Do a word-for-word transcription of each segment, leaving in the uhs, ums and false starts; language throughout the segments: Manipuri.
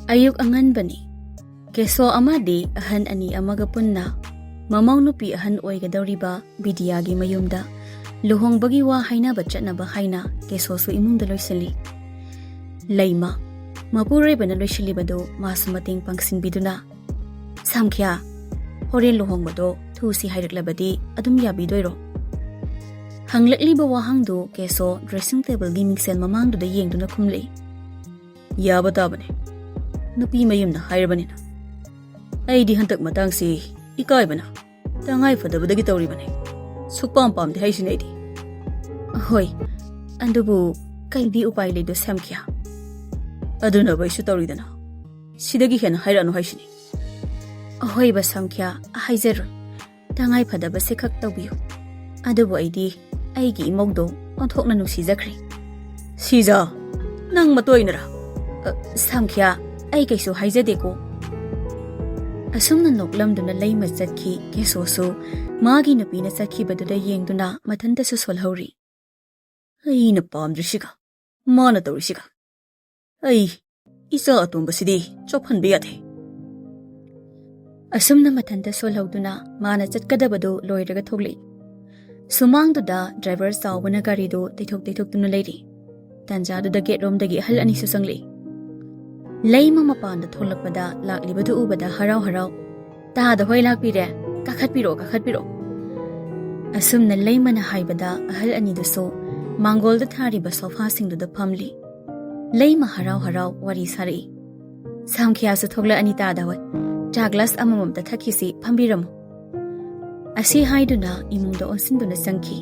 ꯑꯌꯨꯛ ꯑꯉꯟꯕꯅꯤ꯫ ꯀꯦꯁꯣ ꯑꯃꯗꯤ ꯑꯍꯟ ꯑꯅꯤ ꯑꯃꯒ ꯄꯨꯟꯅ ꯃꯃꯧ ꯅꯨꯄꯤ ꯑꯍꯟ ꯑꯣꯏꯒꯗꯧꯔꯤꯕ ꯕꯤꯗꯤꯌꯥꯒꯤ ꯃꯌꯨꯝꯗ ꯂꯨꯍꯣꯡꯕꯒꯤ ꯋꯥ ꯍꯥꯏꯅꯕ ꯆꯠꯅꯕ ꯍꯥꯏꯅ ꯀꯦꯁꯣꯁꯨ ꯏꯃꯨꯡꯗ ꯂꯣꯏꯁꯤꯜꯂꯤ꯫ ꯂꯩꯃ, ꯃꯄꯨꯔꯣꯏꯕꯅ ꯂꯣꯏꯁꯤꯜꯂꯤꯕꯗꯨ ꯃꯥꯁꯨ ꯃꯇꯦꯡ ꯄꯥꯡꯁꯤꯟꯕꯤꯗꯨꯅ, "ꯁꯥꯝꯈ꯭ꯌꯥ, ꯍꯣꯔꯦꯟ ꯂꯨꯍꯣꯡꯕꯗꯣ ꯊꯨꯁꯤ ꯍꯥꯏꯔꯛꯂꯕꯗꯤ ꯑꯗꯨꯝ ꯌꯥꯕꯤꯗꯣꯏꯔꯣ?" ꯍꯪꯂꯛꯂꯤꯕ ꯋꯥꯍꯪꯗꯨ ꯀꯦꯁꯣ ꯗ꯭ꯔꯦꯁꯤꯡ ꯇꯦꯕꯜꯒꯤ ꯃꯤꯡꯁꯦꯜ ꯃꯃꯥꯡꯗꯨꯗ ꯌꯦꯡꯗꯨꯅ ꯈꯨꯝꯂꯛꯏ꯫ "ꯌꯥꯕ ꯇꯥꯕꯅꯤ꯫ ꯅꯨꯄꯤ ꯃꯌꯨꯝꯅ ꯍꯥꯏꯔꯕꯅꯤꯅ꯫ ꯑꯩꯗꯤ ꯍꯟꯗꯛ ꯃꯇꯥꯡꯁꯤ ꯏꯀꯥꯏꯕꯅ ꯇꯉꯥꯏ ꯐꯗꯕꯗꯒꯤ ꯇꯧꯔꯤꯕꯅꯤ꯫ ꯁꯨꯛꯄꯥꯝ ꯄꯥꯝꯗꯦ ꯍꯥꯏꯁꯤꯅꯤ ꯑꯩꯗꯤ꯫" "ꯍꯣꯏ, ꯑꯗꯨꯕꯨ ꯀꯩꯗꯤ ꯎꯄꯥꯏ ꯂꯩꯗꯣ ꯁꯥꯝꯈ꯭ꯌꯥ?" "ꯑꯗꯨꯅꯕꯨ ꯑꯩꯁꯨ ꯇꯧꯔꯤꯗꯅ꯫ ꯁꯤꯗꯒꯤ ꯍꯦꯟꯅ ꯍꯥꯏꯔꯛꯑꯅꯨ ꯍꯥꯏꯁꯤꯅꯤ꯫" "ꯍꯣꯏꯕ ꯁꯥꯝꯈ꯭ꯌꯥ, ꯍꯥꯏꯖꯔꯣꯏ꯫ ꯇꯉꯥꯏ ꯐꯗꯕꯁꯦ ꯈꯛ ꯇꯧꯕꯤꯌꯨ꯫ ꯑꯗꯨꯕꯨ ꯑꯩꯗꯤ ꯑꯩꯒꯤ ꯏꯃꯧꯗꯣ ꯑꯣꯟꯊꯣꯛꯅ ꯅꯨꯡꯁꯤꯖꯈ꯭ꯔꯦ꯫" "ꯁꯤꯖꯥ, ꯅꯪ ꯃꯇꯣꯏꯅꯔꯥ?" "ꯑ, ꯁꯥꯝꯈ꯭ꯌꯥ, ꯑꯩ ꯀꯩꯁꯨ ꯍꯥꯏꯖꯗꯦꯀꯣ꯫" ꯑꯁꯨꯝꯅ ꯅꯣꯛꯂꯝꯗꯨꯅ ꯂꯩꯃ ꯆꯠꯈꯤ꯫ ꯀꯦꯁꯣꯁꯨ ꯃꯥꯒꯤ ꯅꯨꯄꯤꯅ ꯆꯠꯈꯤꯕꯗꯨꯗ ꯌꯦꯡꯗꯨꯅ ꯃꯊꯟꯇꯁꯨ ꯁꯣꯜꯍꯧꯔꯤ꯫ "ꯑꯩꯅ ꯄꯥꯝꯗ꯭ꯔꯤꯁꯤꯒ ꯃꯥꯅ ꯇꯧꯔꯤꯁꯤꯒ꯫ ꯑꯩ ꯏꯆꯥ ꯑꯇꯣꯝꯕꯁꯤꯗꯤ ꯆꯣꯞꯍꯟꯕ ꯌꯥꯗꯦ꯫" ꯑꯁꯨꯝꯅ ꯃꯊꯟꯇ ꯁꯣꯜꯍꯧꯗꯨꯅ ꯃꯥꯅ ꯆꯠꯀꯗꯕꯗꯨ ꯂꯣꯏꯔꯒ ꯊꯣꯛꯂꯛꯏ꯫ ꯁꯨꯃꯥꯡꯗꯨꯗ ꯗ꯭ꯔꯥꯏꯚꯔ ꯆꯥꯎꯕꯅ ꯒꯥꯔꯤꯗꯨ ꯇꯩꯊꯣꯛ ꯇꯩꯊꯣꯛꯇꯨꯅ ꯂꯩꯔꯤ꯫ ꯇꯥꯟꯖꯥꯗꯨꯗ ꯒꯦꯠꯔꯣꯝꯗꯒꯤ ꯑꯍꯜ ꯑꯅꯤꯁꯨ ꯆꯪꯂꯛꯏ꯫ ꯂꯩꯃ ꯃꯄꯥꯟꯗ ꯊꯣꯛꯂꯛꯄꯗ ꯂꯥꯛꯂꯤꯕꯗꯨ ꯎꯕꯗ ꯍꯔꯥꯎ ꯍꯔꯥꯎ, "ꯇꯥꯗ ꯍꯣꯏ ꯂꯥꯛꯄꯤꯔꯦ, ꯀꯥꯈꯠꯄꯤꯔꯛꯑꯣ, ꯀꯥꯈꯠꯄꯤꯔꯛꯑꯣ꯫" ꯑꯁꯨꯝꯅ ꯂꯩꯃꯅ ꯍꯥꯏꯕꯗ ꯑꯍꯜ ꯑꯅꯤꯗꯨꯁꯨ ꯃꯥꯡꯒꯣꯜꯗ ꯊꯥꯔꯤꯕ ꯁꯣꯐꯥꯁꯤꯡꯗꯨꯗ ꯐꯝꯂꯤ꯫ ꯂꯩꯃ ꯍꯔꯥꯎ ꯍꯔꯥꯎ ꯋꯥꯔꯤ ꯁꯥꯔꯛꯏ꯫ "ꯁꯥꯝꯈ꯭ꯌꯥꯁꯨ ꯊꯣꯛꯂꯛꯑꯅꯤ ꯇꯥꯗ ꯍꯣꯏ꯫ ꯆꯥ ꯒ꯭ꯂꯥꯁ ꯑꯃꯃꯝꯇ ꯊꯛꯈꯤꯁꯤ, ꯐꯝꯕꯤꯔꯝꯃꯨ꯫" ꯑꯁꯤ ꯍꯥꯏꯗꯨꯅ ꯏꯃꯨꯡꯗ ꯑꯣꯟꯁꯤꯟꯗꯨꯅ ꯆꯪꯈꯤ꯫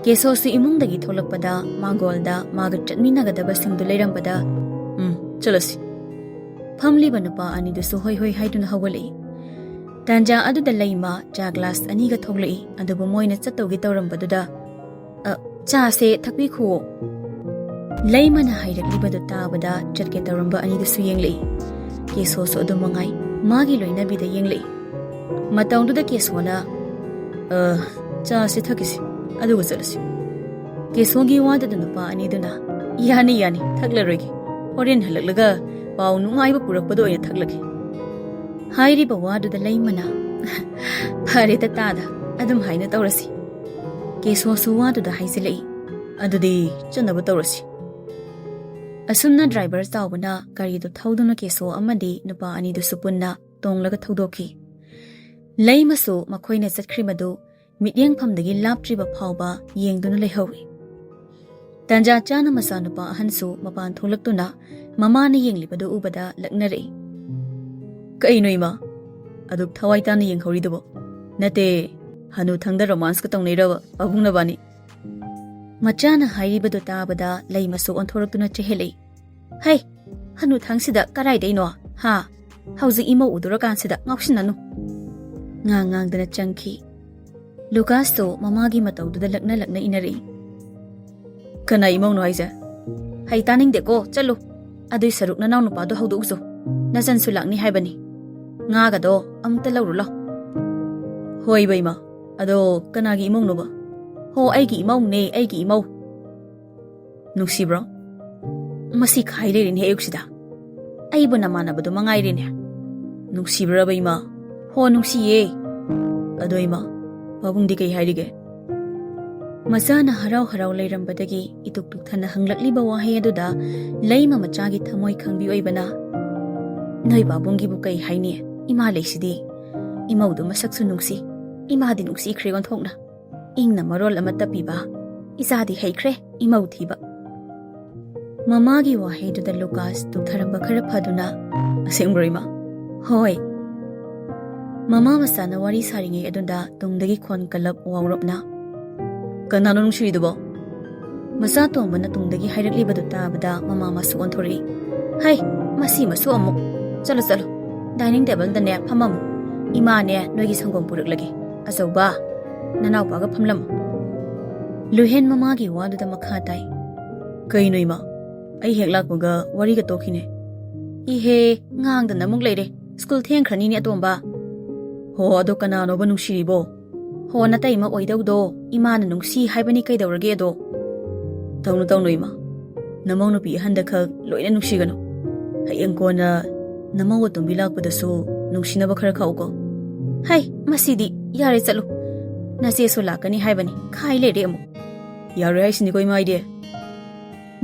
ꯀꯦꯁꯣꯁꯨ ꯏꯃꯨꯡꯗꯒꯤ ꯊꯣꯛꯂꯛꯄꯗ ꯃꯥꯡꯒꯣꯜꯗ ꯃꯥꯒ ꯆꯠꯃꯤꯟꯅꯒꯗꯕꯁꯤꯡꯗꯨ ꯂꯩꯔꯝꯕꯗ, "ꯎꯝ, ꯆꯠꯂꯁꯤ꯫" ꯐꯝꯂꯤꯕ ꯅꯨꯄꯥ ꯑꯅꯤꯗꯨꯁꯨ ꯍꯣꯏ ꯍꯣꯏ ꯍꯥꯏꯗꯨꯅ ꯍꯧꯒꯠꯂꯛꯏ꯫ ꯇꯥꯟꯖꯥ ꯑꯗꯨꯗ ꯂꯩꯃ ꯆꯥ ꯒ꯭ꯂꯥꯁ ꯑꯅꯤꯒ ꯊꯣꯛꯂꯛꯏ, ꯑꯗꯨꯕꯨ ꯃꯣꯏꯅ ꯆꯠꯇꯧꯒꯦ ꯇꯧꯔꯝꯕꯗꯨꯗ, "ꯑ, ꯆꯥꯁꯦ ꯊꯛꯄꯤꯈꯨꯋꯣ꯫" ꯂꯩꯃꯅ ꯍꯥꯏꯔꯛꯂꯤꯕꯗꯨ ꯇꯥꯕꯗ ꯆꯠꯀꯦ ꯇꯧꯔꯝꯕ ꯑꯅꯤꯗꯨꯁꯨ ꯌꯦꯡꯂꯛꯏ꯫ ꯀꯦꯁꯣꯁꯨ ꯑꯗꯨꯝ ꯃꯉꯥꯏ ꯃꯥꯒꯤ ꯂꯣꯏꯅꯕꯤꯗ ꯌꯦꯡꯂꯛꯏ꯫ ꯃꯇꯧꯗꯨꯗ ꯀꯦꯁꯣꯅ, "ꯑ, ꯆꯥꯁꯦ ꯊꯛꯈꯤꯁꯤ, ꯑꯗꯨꯒ ꯆꯠꯂꯁꯤ꯫" ꯀꯦꯁꯣꯒꯤ ꯋꯥꯗꯨꯗ ꯅꯨꯄꯥ ꯑꯅꯤꯗꯨꯅ, "ꯌꯥꯅꯤ, ꯌꯥꯅꯤ, ꯊꯛꯂꯔꯣꯏꯒꯦ꯫ ꯍꯣꯔꯦꯟ ꯍꯜꯂꯛꯂꯒ ꯄꯥꯎ ꯅꯨꯡꯉꯥꯏꯕ ꯄꯨꯔꯛꯄꯗ ꯑꯣꯏꯅ ꯊꯛꯂꯒꯦ꯫ ꯍꯥꯏꯔꯤꯕ ꯋꯥꯗꯨꯗ ꯂꯩꯃꯅ "ꯐꯔꯦꯗ ꯇꯥꯗ, ꯑꯗꯨꯝ ꯍꯥꯏꯅ ꯇꯧꯔꯁꯤ"꯫ ꯀꯦꯁꯣꯁꯨ ꯋꯥꯗꯨꯗ ꯍꯥꯏꯖꯤꯜꯂꯛꯏ, "ꯑꯗꯨꯗꯤ ꯆꯠꯅꯕ ꯇꯧꯔꯁꯤ"꯫ ꯑꯁꯨꯝꯅ ꯗ꯭ꯔꯥꯏꯚꯔ ꯆꯥꯎꯕꯅ ꯒꯥꯔꯤꯗꯨ ꯊꯧꯗꯨꯅ ꯀꯦꯁꯣ ꯑꯃꯗꯤ ꯅꯨꯄꯥ ꯑꯅꯤꯗꯨꯁꯨ ꯄꯨꯟꯅ ꯇꯣꯡꯂꯒ ꯊꯧꯗꯣꯛꯈꯤ꯫ ꯂꯩꯃꯁꯨ ꯃꯈꯣꯏꯅ ꯆꯠꯈ꯭ꯔꯤꯕꯗꯨ ꯃꯤꯠꯌꯦꯡꯐꯝꯗꯒꯤ ꯂꯥꯞꯇ꯭ꯔꯤꯕ ꯐꯥꯎꯕ ꯌꯦꯡꯗꯨꯅ ꯂꯩꯍꯧꯏ꯫ ꯇꯟꯖꯥ ꯆꯥꯅ ꯃꯆꯥꯅꯨꯄꯥ ꯑꯍꯟꯁꯨ ꯃꯄꯥꯟ ꯊꯣꯛꯂꯛꯇꯨꯅ ꯃꯃꯥꯅ ꯌꯦꯡꯂꯤꯕꯗꯨ ꯎꯕꯗ ꯂꯛꯅꯔꯛꯏ꯫ "ꯀꯩꯅꯣ ꯏꯃꯥ, ꯑꯗꯨꯛ ꯊꯋꯥꯏ ꯇꯥꯅ ꯌꯦꯡꯍꯧꯔꯤꯗꯨꯕꯣ? ꯅꯠꯇꯦ, ꯍꯅꯨꯊꯪꯗ ꯔꯣꯃꯥꯟꯁꯀ ꯇꯧꯅꯩꯔꯕ ꯄꯥꯕꯨꯡ ꯅꯕꯥꯅꯤ?" ꯃꯆꯥꯅ ꯍꯥꯏꯔꯤꯕꯗꯨ ꯇꯥꯕꯗ ꯂꯩꯃꯁꯨ ꯑꯣꯟꯊꯣꯔꯛꯇꯨꯅ ꯆꯦꯜꯂꯛꯏ꯫ "ꯍꯩ, ꯍꯅꯨꯊꯪꯁꯤꯗ ꯀꯔꯥꯏꯗꯩꯅꯣ? ꯍꯥ? ꯍꯧꯖꯤꯛ ꯏꯃꯧ ꯎꯗꯣꯔꯀꯥꯟꯁꯤꯗ ꯉꯥꯎꯁꯤꯟꯅꯅꯨ"꯫ ꯉꯥꯡ ꯉꯥꯡꯗꯅ ꯆꯪꯈꯤ꯫ ꯂꯨꯀꯥꯁꯇꯣ ꯃꯃꯥꯒꯤ ꯃꯇꯧꯗꯨꯗ ꯂꯛꯅ ꯂꯛꯅ ꯏꯟꯅꯔꯛꯏ꯫ "ꯀꯅꯥ ꯏꯃꯧꯅꯣ ꯍꯥꯏꯁꯦ? ꯍꯩ, ꯇꯥꯅꯤꯡꯗꯦꯀꯣ, ꯆꯠꯂꯨ꯫ ꯑꯗꯨꯏ ꯁꯔꯨꯛ ꯅꯅꯥꯎ ꯅꯨꯄꯥꯗꯣ ꯍꯧꯗꯣꯛꯎꯆꯣ꯫ ꯅꯆꯟꯁꯨ ꯂꯥꯛꯅꯤ ꯍꯥꯏꯕꯅꯤ꯫ ꯉꯥꯒꯗꯣ ꯑꯃꯨꯛꯇ ꯂꯧꯔꯨ ꯂꯥꯎ"꯫ "ꯍꯣꯏꯕ ꯏꯃꯥ, ꯑꯗꯣ ꯀꯅꯥꯒꯤ ꯏꯃꯧꯅꯣꯕ?" "ꯍꯣ, ꯑꯩꯒꯤ ꯏꯃꯧꯅꯦ, ꯑꯩꯒꯤ ꯏꯃꯧ"꯫ "ꯅꯨꯡꯁꯤꯕ꯭ꯔꯣ? ꯃꯁꯤ ꯈꯥꯏ ꯂꯩꯔꯦꯅꯦ ꯑꯌꯨꯛꯁꯤꯗ꯫ ꯑꯩꯕꯨ ꯅꯃꯥꯟꯅꯕꯗꯣ ꯃꯉꯥꯏꯔꯦꯅꯦ꯫ ꯅꯨꯡꯁꯤꯕ꯭ꯔꯕ ꯏꯃꯥ?" "ꯍꯣ, ꯅꯨꯡꯁꯤꯌꯦ"꯫ "ꯑꯗꯣ ꯏꯃꯥ, ꯄꯥꯕꯨꯡꯗꯤ ꯀꯩ ꯍꯥꯏꯔꯤꯒꯦ?" ꯃꯆꯥꯅ ꯍꯔꯥꯎ ꯍꯔꯥꯎ ꯂꯩꯔꯝꯕꯗꯒꯤ ꯏꯇꯨꯛ ꯇꯨꯛꯊꯅ ꯍꯪꯂꯛꯂꯤꯕ ꯋꯥꯍꯩ ꯑꯗꯨꯗ ꯂꯩꯃ ꯃꯆꯥꯒꯤ ꯊꯃꯣꯏ ꯈꯪꯕꯤ ꯑꯣꯏꯕꯅ, "ꯅꯣꯏ ꯄꯥꯕꯨꯡꯒꯤꯕꯨ ꯀꯩ ꯍꯥꯏꯅꯤ? ꯏꯃꯥ ꯂꯩꯁꯤꯗꯤ꯫ ꯏꯃꯧꯗꯨ ꯃꯁꯛꯁꯨ ꯅꯨꯡꯁꯤ, ꯏꯃꯥꯗꯤ ꯅꯨꯡꯁꯤꯈ꯭ꯔꯦ ꯑꯣꯟꯊꯣꯛꯅ꯫ ꯏꯪꯅ ꯃꯔꯣꯜ ꯑꯃ ꯇꯞꯄꯤꯕ, ꯏꯆꯥꯗꯤ ꯍꯩꯈ꯭ꯔꯦ ꯏꯃꯧ ꯊꯤꯕ"꯫ ꯃꯃꯥꯒꯤ ꯋꯥꯍꯩꯗꯨꯗ ꯂꯨꯀꯥꯁ ꯇꯨꯛꯊꯔꯝꯕ ꯈꯔ ꯐꯗꯨꯅ, "ꯑꯁꯦꯡꯕ꯭ꯔꯣ ꯏꯃꯥ?" "ꯍꯣꯏ"꯫ ꯃꯃꯥ ꯃꯆꯥꯅ ꯋꯥꯔꯤ ꯁꯥꯔꯤꯉꯩ ꯑꯗꯨꯗ ꯇꯨꯡꯗꯒꯤ ꯈꯣꯟ ꯀꯜꯂꯞ ꯋꯥꯎꯔꯞꯅ, "ꯀꯅꯥꯅꯣ ꯅꯨꯡꯁꯤꯔꯤꯗꯨꯕꯣ?" ꯃꯆꯥ ꯇꯣꯝꯕꯅ ꯇꯨꯡꯗꯒꯤ ꯍꯥꯏꯔꯛꯂꯤꯕꯗꯨ ꯇꯥꯕꯗ ꯃꯃꯥ ꯃꯁꯨ ꯑꯣꯟꯊꯣꯔꯛꯏ꯫ "ꯍꯩ, ꯃꯁꯤ ꯃꯁꯨ ꯑꯃꯨꯛ꯫ ꯆꯠꯂꯣ, ꯆꯠꯂꯣ, ꯗꯥꯏꯅꯤꯡ ꯇꯦꯕꯜꯗꯅꯦ ꯐꯝꯃꯝꯃꯨ꯫ ꯏꯃꯥꯅꯦ ꯅꯣꯏꯒꯤ ꯁꯪꯒꯣꯝ ꯄꯨꯔꯛꯂꯒꯦ꯫ ꯑꯆꯧꯕ, ꯅꯅꯥꯎꯄꯥꯒ ꯐꯝꯂꯝꯃꯨ"꯫ ꯂꯨꯍꯦꯟ ꯃꯃꯥꯒꯤ ꯋꯥꯗꯨꯗ ꯃꯈꯥ ꯇꯥꯏ꯫ "ꯀꯩꯅꯣ ꯏꯃꯥ? ꯑꯩ ꯍꯦꯛ ꯂꯥꯛꯄꯒ ꯋꯥꯔꯤꯒ ꯇꯣꯛꯈꯤꯅꯦ꯫ ꯏꯍꯦ, ꯉꯥꯡꯗꯅ ꯑꯃꯨꯛ ꯂꯩꯔꯦ꯫ ꯁ꯭ꯀꯨꯜ ꯊꯦꯡꯈ꯭ꯔꯅꯤꯅꯦ ꯑꯇꯣꯝꯕ꯫ ꯍꯣ, ꯑꯗꯣ ꯀꯅꯥꯅꯣꯕ ꯅꯨꯡꯁꯤꯔꯤꯕꯣ? ꯍꯣ, ꯅꯇꯩꯃ ꯑꯣꯏꯗꯧꯗꯣ ꯏꯃꯥꯅ ꯅꯨꯡꯁꯤ ꯍꯥꯏꯕꯅꯤ, ꯀꯩꯗꯧꯔꯒꯦ ꯑꯗꯣ?" "ꯇꯧꯅꯨ, ꯇꯧꯅꯨ ꯏꯃꯥ꯫ ꯅꯃꯧ ꯅꯨꯄꯤ ꯑꯍꯟꯗ ꯈꯛ ꯂꯣꯏꯅ ꯅꯨꯡꯁꯤꯒꯅꯨ꯫ ꯍꯌꯦꯡ ꯀꯣꯟꯅ ꯅꯃꯧ ꯑꯇꯣꯝꯕꯤ ꯂꯥꯛꯄꯗꯁꯨ ꯅꯨꯡꯁꯤꯅꯕ ꯈꯔ ꯈꯥꯛꯎꯀꯣ꯫ ꯍꯩ, ꯃꯁꯤꯗꯤ ꯌꯥꯔꯦ, ꯆꯠꯂꯨ꯫ ꯅꯆꯦꯁꯨ ꯂꯥꯛꯀꯅꯤ ꯍꯥꯏꯕꯅꯤ, ꯈꯥꯏ ꯂꯩꯔꯦ ꯑꯃꯨꯛ꯫ ꯌꯥꯔꯣꯏ ꯍꯥꯏꯁꯤꯅꯤꯀꯣ, ꯏꯃꯥ, ꯑꯩꯗꯤ꯫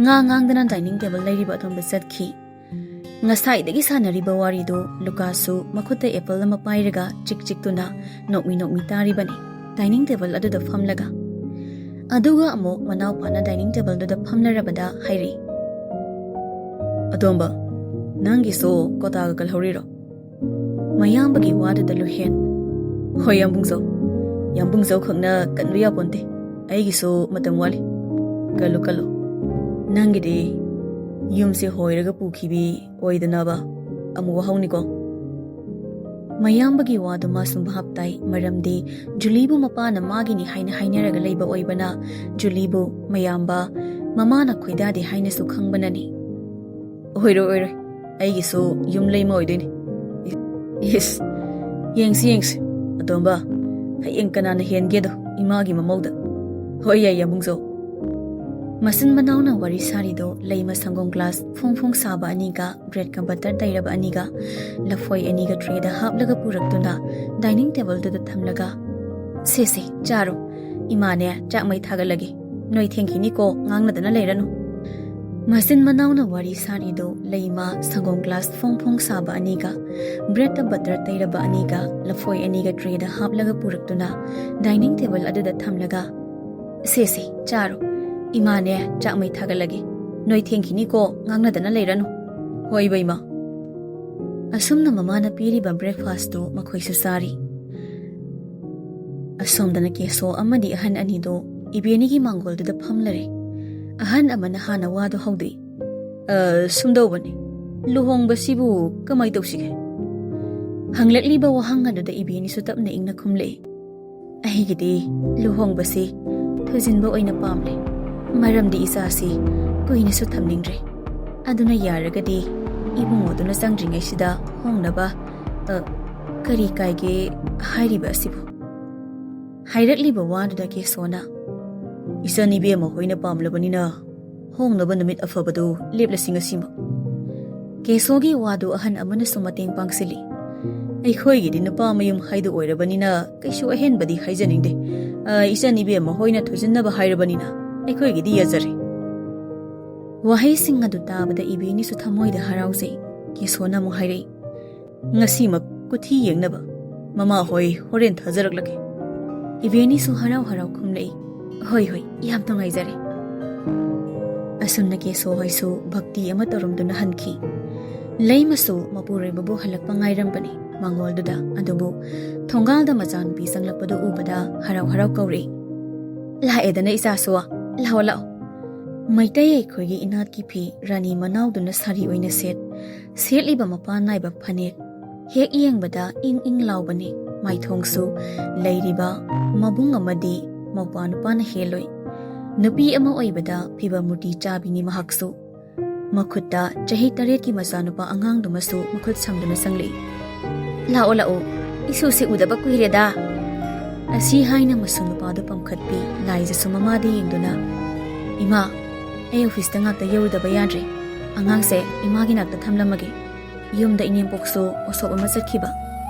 ꯉꯥ ꯉꯥꯡꯗꯅ dining table ꯂꯩꯔꯤꯕ ꯑꯗꯣꯝꯗ ꯆꯠꯈꯤ꯫ ꯉꯁꯥꯏꯗꯒꯤ ꯁꯥꯟꯅꯔꯤꯕ ꯋꯥꯔꯤꯗꯨ ꯂꯨꯀꯥꯁꯨ ꯃꯈꯨꯠꯇ apple ꯑꯃ ꯄꯥꯏꯔꯒ ꯆꯤꯛ ꯆꯤꯛꯇꯨꯅ ꯅꯣꯛꯃꯤ ꯅꯣꯛꯃꯤ ꯇꯥꯔꯤꯕꯅꯤ dining table ꯑꯗꯨꯗ ꯐꯝꯂꯒ꯫ ꯑꯗꯨꯒ ꯑꯃꯨꯛ ꯃꯅꯥꯎꯄꯥꯅ dining tableꯗꯨꯗ ꯐꯝꯅꯔꯕꯗ ꯍꯥꯏꯔꯛꯏ, "ꯑꯇꯣꯝꯕ, ꯅꯪꯒꯤꯁꯨ ꯀꯣꯇꯥꯒ ꯀꯜꯍꯧꯔꯤꯔꯣ?" ꯃꯌꯥꯝꯕꯒꯤ ꯋꯥꯗꯨꯗ ꯂꯨꯍꯦꯟ, "ꯍꯣꯏ, ꯌꯥꯝꯕꯨꯡꯖꯧ꯫ ꯌꯥꯝꯕꯨꯡꯖꯧ ꯈꯛꯅ ꯀꯟꯕ ꯌꯥꯄꯣꯟꯇꯦ꯫ ꯑꯩꯒꯤꯁꯨ ꯃꯇꯝ ꯋꯥꯠꯂꯤ꯫ ꯀꯜꯂꯨ, ꯀꯜꯂꯨ꯫ ꯅꯪꯒꯤꯗꯤ ꯌꯨꯝꯁꯦ ꯍꯣꯏꯔꯒ ꯄꯨꯈꯤꯕꯤ ꯑꯣꯏꯗꯅꯕ ꯑꯃꯨꯛ ꯋꯥꯍꯧꯅꯤꯀꯣ꯫" ꯃꯌꯥꯝꯕꯒꯤ ꯋꯥꯗꯨ ꯃꯥꯁꯨ ꯚꯥꯞ ꯇꯥꯏ, ꯃꯔꯝꯗꯤ ꯖꯨꯂꯤꯕꯨ ꯃꯄꯥꯅ ꯃꯥꯒꯤꯅꯤ ꯍꯥꯏꯅ ꯍꯥꯏꯅꯔꯒ ꯂꯩꯕ ꯑꯣꯏꯕꯅ, ꯖꯨꯂꯤꯕꯨ ꯃꯌꯥꯝꯕ ꯃꯃꯥꯅ ꯈꯣꯏꯗꯥꯗꯦ ꯍꯥꯏꯅꯁꯨ ꯈꯪꯕꯅꯅꯤ꯫ "ꯑꯣꯏꯔꯣꯏ, ꯑꯣꯏꯔꯣꯏ, ꯑꯩꯒꯤꯁꯨ ꯌꯨꯝ ꯂꯩꯃ ꯑꯣꯏꯗꯣꯏꯅꯤ꯫" "ꯏꯁ, ꯌꯦꯡꯁꯤ, ꯌꯦꯡꯁꯤ, ꯑꯇꯣꯝꯕ, ꯍꯌꯦꯡ ꯀꯅꯥꯅ ꯍꯦꯟꯒꯦꯗꯣ ꯏꯃꯥꯒꯤ ꯃꯃꯧꯗ꯫" "ꯍꯣꯏ, ꯌꯥꯏ, ꯌꯥꯝꯕꯨꯡꯖꯧ꯫" ꯃꯆꯤꯟ ꯃꯅꯥꯎꯅ ꯋꯥꯔꯤ ꯁꯥꯔꯤꯗꯣ ꯂꯩꯃ ꯁꯪꯒꯣꯝ glass ꯐꯣꯡ ꯐꯣꯡ ꯁꯥꯕ ꯑꯅꯤꯒ, breadꯀ butter ꯇꯩꯔꯕ ꯑꯅꯤꯒ, ꯂꯐꯣꯏ ꯑꯅꯤꯒ trayꯗ ꯍꯥꯞꯂꯒ ꯄꯨꯔꯛꯇꯨꯅ dining tableꯗꯨꯗ ꯊꯝꯂꯒ, "ꯁꯦ, ꯁꯦ, ꯆꯥꯔꯣ꯫ ꯏꯃꯥꯅꯦ, ꯆꯥꯛ ꯃꯩ ꯊꯥꯒꯠꯂꯒꯦ꯫ ꯅꯣꯏ ꯊꯦꯡꯈꯤꯅꯤꯀꯣ, ꯉꯥꯡꯅꯗꯅ ꯂꯩꯔꯅꯨ꯫" ꯃꯆꯤꯟ ꯃꯅꯥꯎꯅ ꯋꯥꯔꯤ ꯁꯥꯔꯤꯗꯣ ꯂꯩꯃ ꯁꯪꯒꯣꯝ glass ꯐꯣꯡ ꯐꯣꯡ ꯁꯥꯕ ꯑꯅꯤꯒ, breadꯇ butter ꯇꯩꯔꯕ ꯑꯅꯤꯒ, ꯂꯐꯣꯏ ꯑꯅꯤꯒ trayꯗ ꯍꯥꯞꯂꯒ ꯄꯨꯔꯛꯇꯨꯅ dining table ꯑꯗꯨꯗ ꯊꯝꯂꯒ, "ꯁꯦ, ꯁꯦ, ꯆꯥꯔꯣ꯫ ꯏꯃꯥꯅꯦ, ꯆꯥꯛ ꯃꯩ ꯊꯥꯒꯠꯂꯒꯦ꯫ ꯅꯣꯏ ꯊꯦꯡꯈꯤꯅꯤꯀꯣ, ꯉꯥꯡꯅꯗꯅ ꯂꯩꯔꯅꯨ꯫" "ꯍꯣꯏ, ꯏꯕꯦꯝꯃ꯫" ꯑꯁꯨꯝꯅ ꯃꯃꯥꯅ ꯄꯤꯔꯤꯕ breakfastꯇꯨ ꯃꯈꯣꯏꯁꯨ ꯆꯥꯔꯤ꯫ ꯑꯁꯣꯝꯗꯅ ꯀꯦꯁꯣ ꯑꯃꯗꯤ ꯑꯍꯟ ꯑꯅꯤꯗꯣ ꯏꯕꯦꯅꯤꯒꯤ ꯃꯥꯡꯒꯣꯜꯗꯨꯗ ꯐꯝꯂꯔꯦ꯫ ꯑꯍꯟ ꯑꯃꯅ ꯍꯥꯟꯅ ꯋꯥꯗꯨ ꯍꯧꯗꯣꯛꯏ꯫ "ꯑ, ꯁꯨꯝꯗꯧꯕꯅꯤ, ꯂꯨꯍꯣꯡꯕꯁꯤꯕꯨ ꯀꯃꯥꯏ ꯇꯧꯁꯤꯒꯦ?" ꯍꯪꯂꯛꯂꯤꯕ ꯋꯥꯍꯪ ꯑꯗꯨꯗ ꯏꯕꯦꯅꯤꯁꯨ ꯇꯞꯅ ꯏꯪꯅ ꯈꯨꯝꯂꯛꯏ꯫ "ꯑꯩꯒꯤꯗꯤ ꯂꯨꯍꯣꯡꯕꯁꯤ ꯊꯨꯖꯤꯟꯕ ꯑꯣꯏꯅ ꯄꯥꯝꯂꯦ, ꯃꯔꯝꯗꯤ ꯏꯆꯥꯁꯤ ꯀꯨꯏꯅꯁꯨ ꯊꯝꯅꯤꯡꯗ꯭ꯔꯦ꯫ ꯑꯗꯨꯅ ꯌꯥꯔꯒꯗꯤ ꯏꯕꯨꯡꯉꯣꯗꯨꯅ ꯆꯪꯗ꯭ꯔꯤꯉꯩꯁꯤꯗ ꯍꯣꯡꯅꯕ, ꯑ, ꯀꯔꯤ ꯀꯥꯏꯒꯦ ꯍꯥꯏꯔꯤꯕ ꯑꯁꯤꯕꯨ?" ꯍꯥꯏꯔꯛꯂꯤꯕ ꯋꯥꯗꯨꯗ ꯀꯦꯁꯣꯅ, "ꯏꯆꯟ ꯏꯕꯦꯝꯃ ꯍꯣꯏꯅ ꯄꯥꯝꯂꯕꯅꯤꯅ ꯍꯣꯡꯅꯕ ꯅꯨꯃꯤꯠ ꯑꯐꯕꯗꯨ ꯂꯦꯞꯂꯁꯤ ꯉꯁꯤꯃꯛ꯫" ꯀꯦꯁꯣꯒꯤ ꯋꯥꯗꯨ ꯑꯍꯟ ꯑꯃꯅꯁꯨ ꯃꯇꯦꯡ ꯄꯥꯡꯁꯤꯜꯂꯤ꯫ "ꯑꯩꯈꯣꯏꯒꯤꯗꯤ ꯅꯨꯄꯥ ꯃꯌꯨꯝ ꯍꯥꯏꯗꯨ ꯑꯣꯏꯔꯕꯅꯤꯅ ꯀꯩꯁꯨ ꯑꯍꯦꯟꯕꯗꯤ ꯍꯥꯏꯖꯅꯤꯡꯗꯦ꯫ ꯑ, ꯏꯆꯟ ꯏꯕꯦꯝꯃ ꯍꯣꯏꯅ ꯊꯨꯖꯤꯟꯅꯕ ꯍꯥꯏꯔꯕꯅꯤꯅ ꯑꯩꯈꯣꯏꯒꯤꯗꯤ ꯌꯥꯖꯔꯦ"꯫ ꯋꯥꯍꯩꯁꯤꯡ ꯑꯗꯨ ꯇꯥꯕꯗ ꯏꯕꯦꯅꯤꯁꯨ ꯊꯃꯣꯏꯗ ꯍꯔꯥꯎꯖꯩ꯫ ꯀꯦꯁꯣꯅ ꯑꯃꯨꯛ ꯍꯥꯏꯔꯛꯏ, "ꯉꯁꯤꯃꯛ ꯀꯨꯊꯤ ꯌꯦꯡꯅꯕ ꯃꯃꯥ ꯍꯣꯏ ꯍꯣꯔꯦꯟ ꯊꯥꯖꯔꯛꯂꯒꯦ"꯫ ꯏꯕꯦꯅꯤꯁꯨ ꯍꯔꯥꯎ ꯍꯔꯥꯎ ꯈꯨꯝꯂꯛꯏ, "ꯍꯣꯏ ꯍꯣꯏ, ꯌꯥꯝ ꯅꯨꯡꯉꯥꯏꯖꯔꯦ"꯫ ꯑꯁꯨꯝꯅ ꯀꯦꯁꯣ ꯍꯣꯏꯁꯨ ꯚꯛꯇꯤ ꯑꯃ ꯇꯧꯔꯝꯗꯨꯅ ꯍꯟꯈꯤ꯫ ꯂꯩꯃꯁꯨ ꯃꯄꯨꯔꯣꯏꯕꯕꯨ ꯍꯜꯂꯛꯄ ꯉꯥꯏꯔꯝꯕꯅꯤ ꯃꯉꯣꯜꯗꯨꯗ꯫ ꯑꯗꯨꯕꯨ ꯊꯣꯡꯒꯥꯜꯗ ꯃꯆꯥꯅꯨꯄꯤ ꯆꯪꯂꯛꯄꯗꯨ ꯎꯕꯗ ꯍꯔꯥꯎ ꯍꯔꯥꯎ ꯀꯧꯔꯛꯏ, "ꯂꯥꯛꯑꯦꯗꯅ ꯏꯆꯥꯁꯨ, ꯂꯥꯛꯑꯣ ꯂꯥꯛꯑꯣ"꯫ ꯃꯩꯇꯩ ꯑꯩꯈꯣꯏꯒꯤ ꯏꯅꯥꯠꯀꯤ ꯐꯤ ꯔꯥꯅꯤ ꯃꯅꯥꯎꯗꯨꯅ ꯁꯥꯔꯤ ꯑꯣꯏꯅ ꯁꯦꯠ, ꯁꯦꯠꯂꯤꯕ ꯃꯄꯥꯟ ꯅꯥꯏꯕ ꯐꯅꯦꯛ ꯍꯦꯛ ꯌꯦꯡꯕꯗ ꯏꯪ ꯏꯪ ꯂꯥꯎꯕꯅꯤ꯫ ꯃꯥꯏꯊꯣꯡꯁꯨ ꯂꯩꯔꯤꯕ ꯃꯕꯨꯡ ꯑꯃꯗꯤ ꯃꯧꯄ꯭ꯋꯥ ꯅꯨꯄꯥꯅ ꯍꯦꯜꯂꯣꯏ꯫ ꯅꯨꯄꯤ ꯑꯃ ꯑꯣꯏꯕꯗ ꯐꯤꯕꯝ ꯃꯨꯔꯇꯤ ꯆꯥꯕꯤꯅꯤ ꯃꯍꯥꯛꯁꯨ꯫ ꯃꯈꯨꯠꯇ ꯆꯍꯤ ꯇꯔꯦꯠꯀꯤ ꯃꯆꯥꯅꯨꯄꯥ ꯑꯉꯥꯡꯗꯨꯃꯁꯨ ꯃꯈꯨꯠ ꯁꯝꯗꯨꯅ ꯆꯪꯂꯛꯏ꯫ "ꯂꯥꯛꯑꯣ ꯂꯥꯛꯑꯣ, ꯏꯁꯨꯁꯦ ꯎꯗꯕ ꯀꯨꯏꯔꯦꯗ"꯫ ꯑꯁꯤ ꯍꯥꯏꯅ ꯃꯁꯨ ꯅꯨꯄꯥꯗꯨ ꯄꯝꯈꯠꯄꯤ꯫ ꯂꯥꯏꯖꯁꯨ ꯃꯃꯥꯗ ꯌꯦꯡꯗꯨꯅ, "ꯏꯃꯥ, ꯑꯩ ꯑꯣꯐꯤꯁꯇ ꯉꯥꯛꯇ ꯌꯧꯔꯨꯗꯕ ꯌꯥꯗ꯭ꯔꯦ꯫ ꯑꯉꯥꯡꯁꯦ ꯏꯃꯥꯒꯤ ꯅꯥꯛꯇ ꯊꯝꯂꯝꯃꯒꯦ꯫ ꯌꯨꯝꯗ ꯏꯅꯦꯝꯄꯣꯛꯁꯨ ꯎꯁꯣꯞ ꯑꯃ ꯆꯠꯈꯤꯕ꯫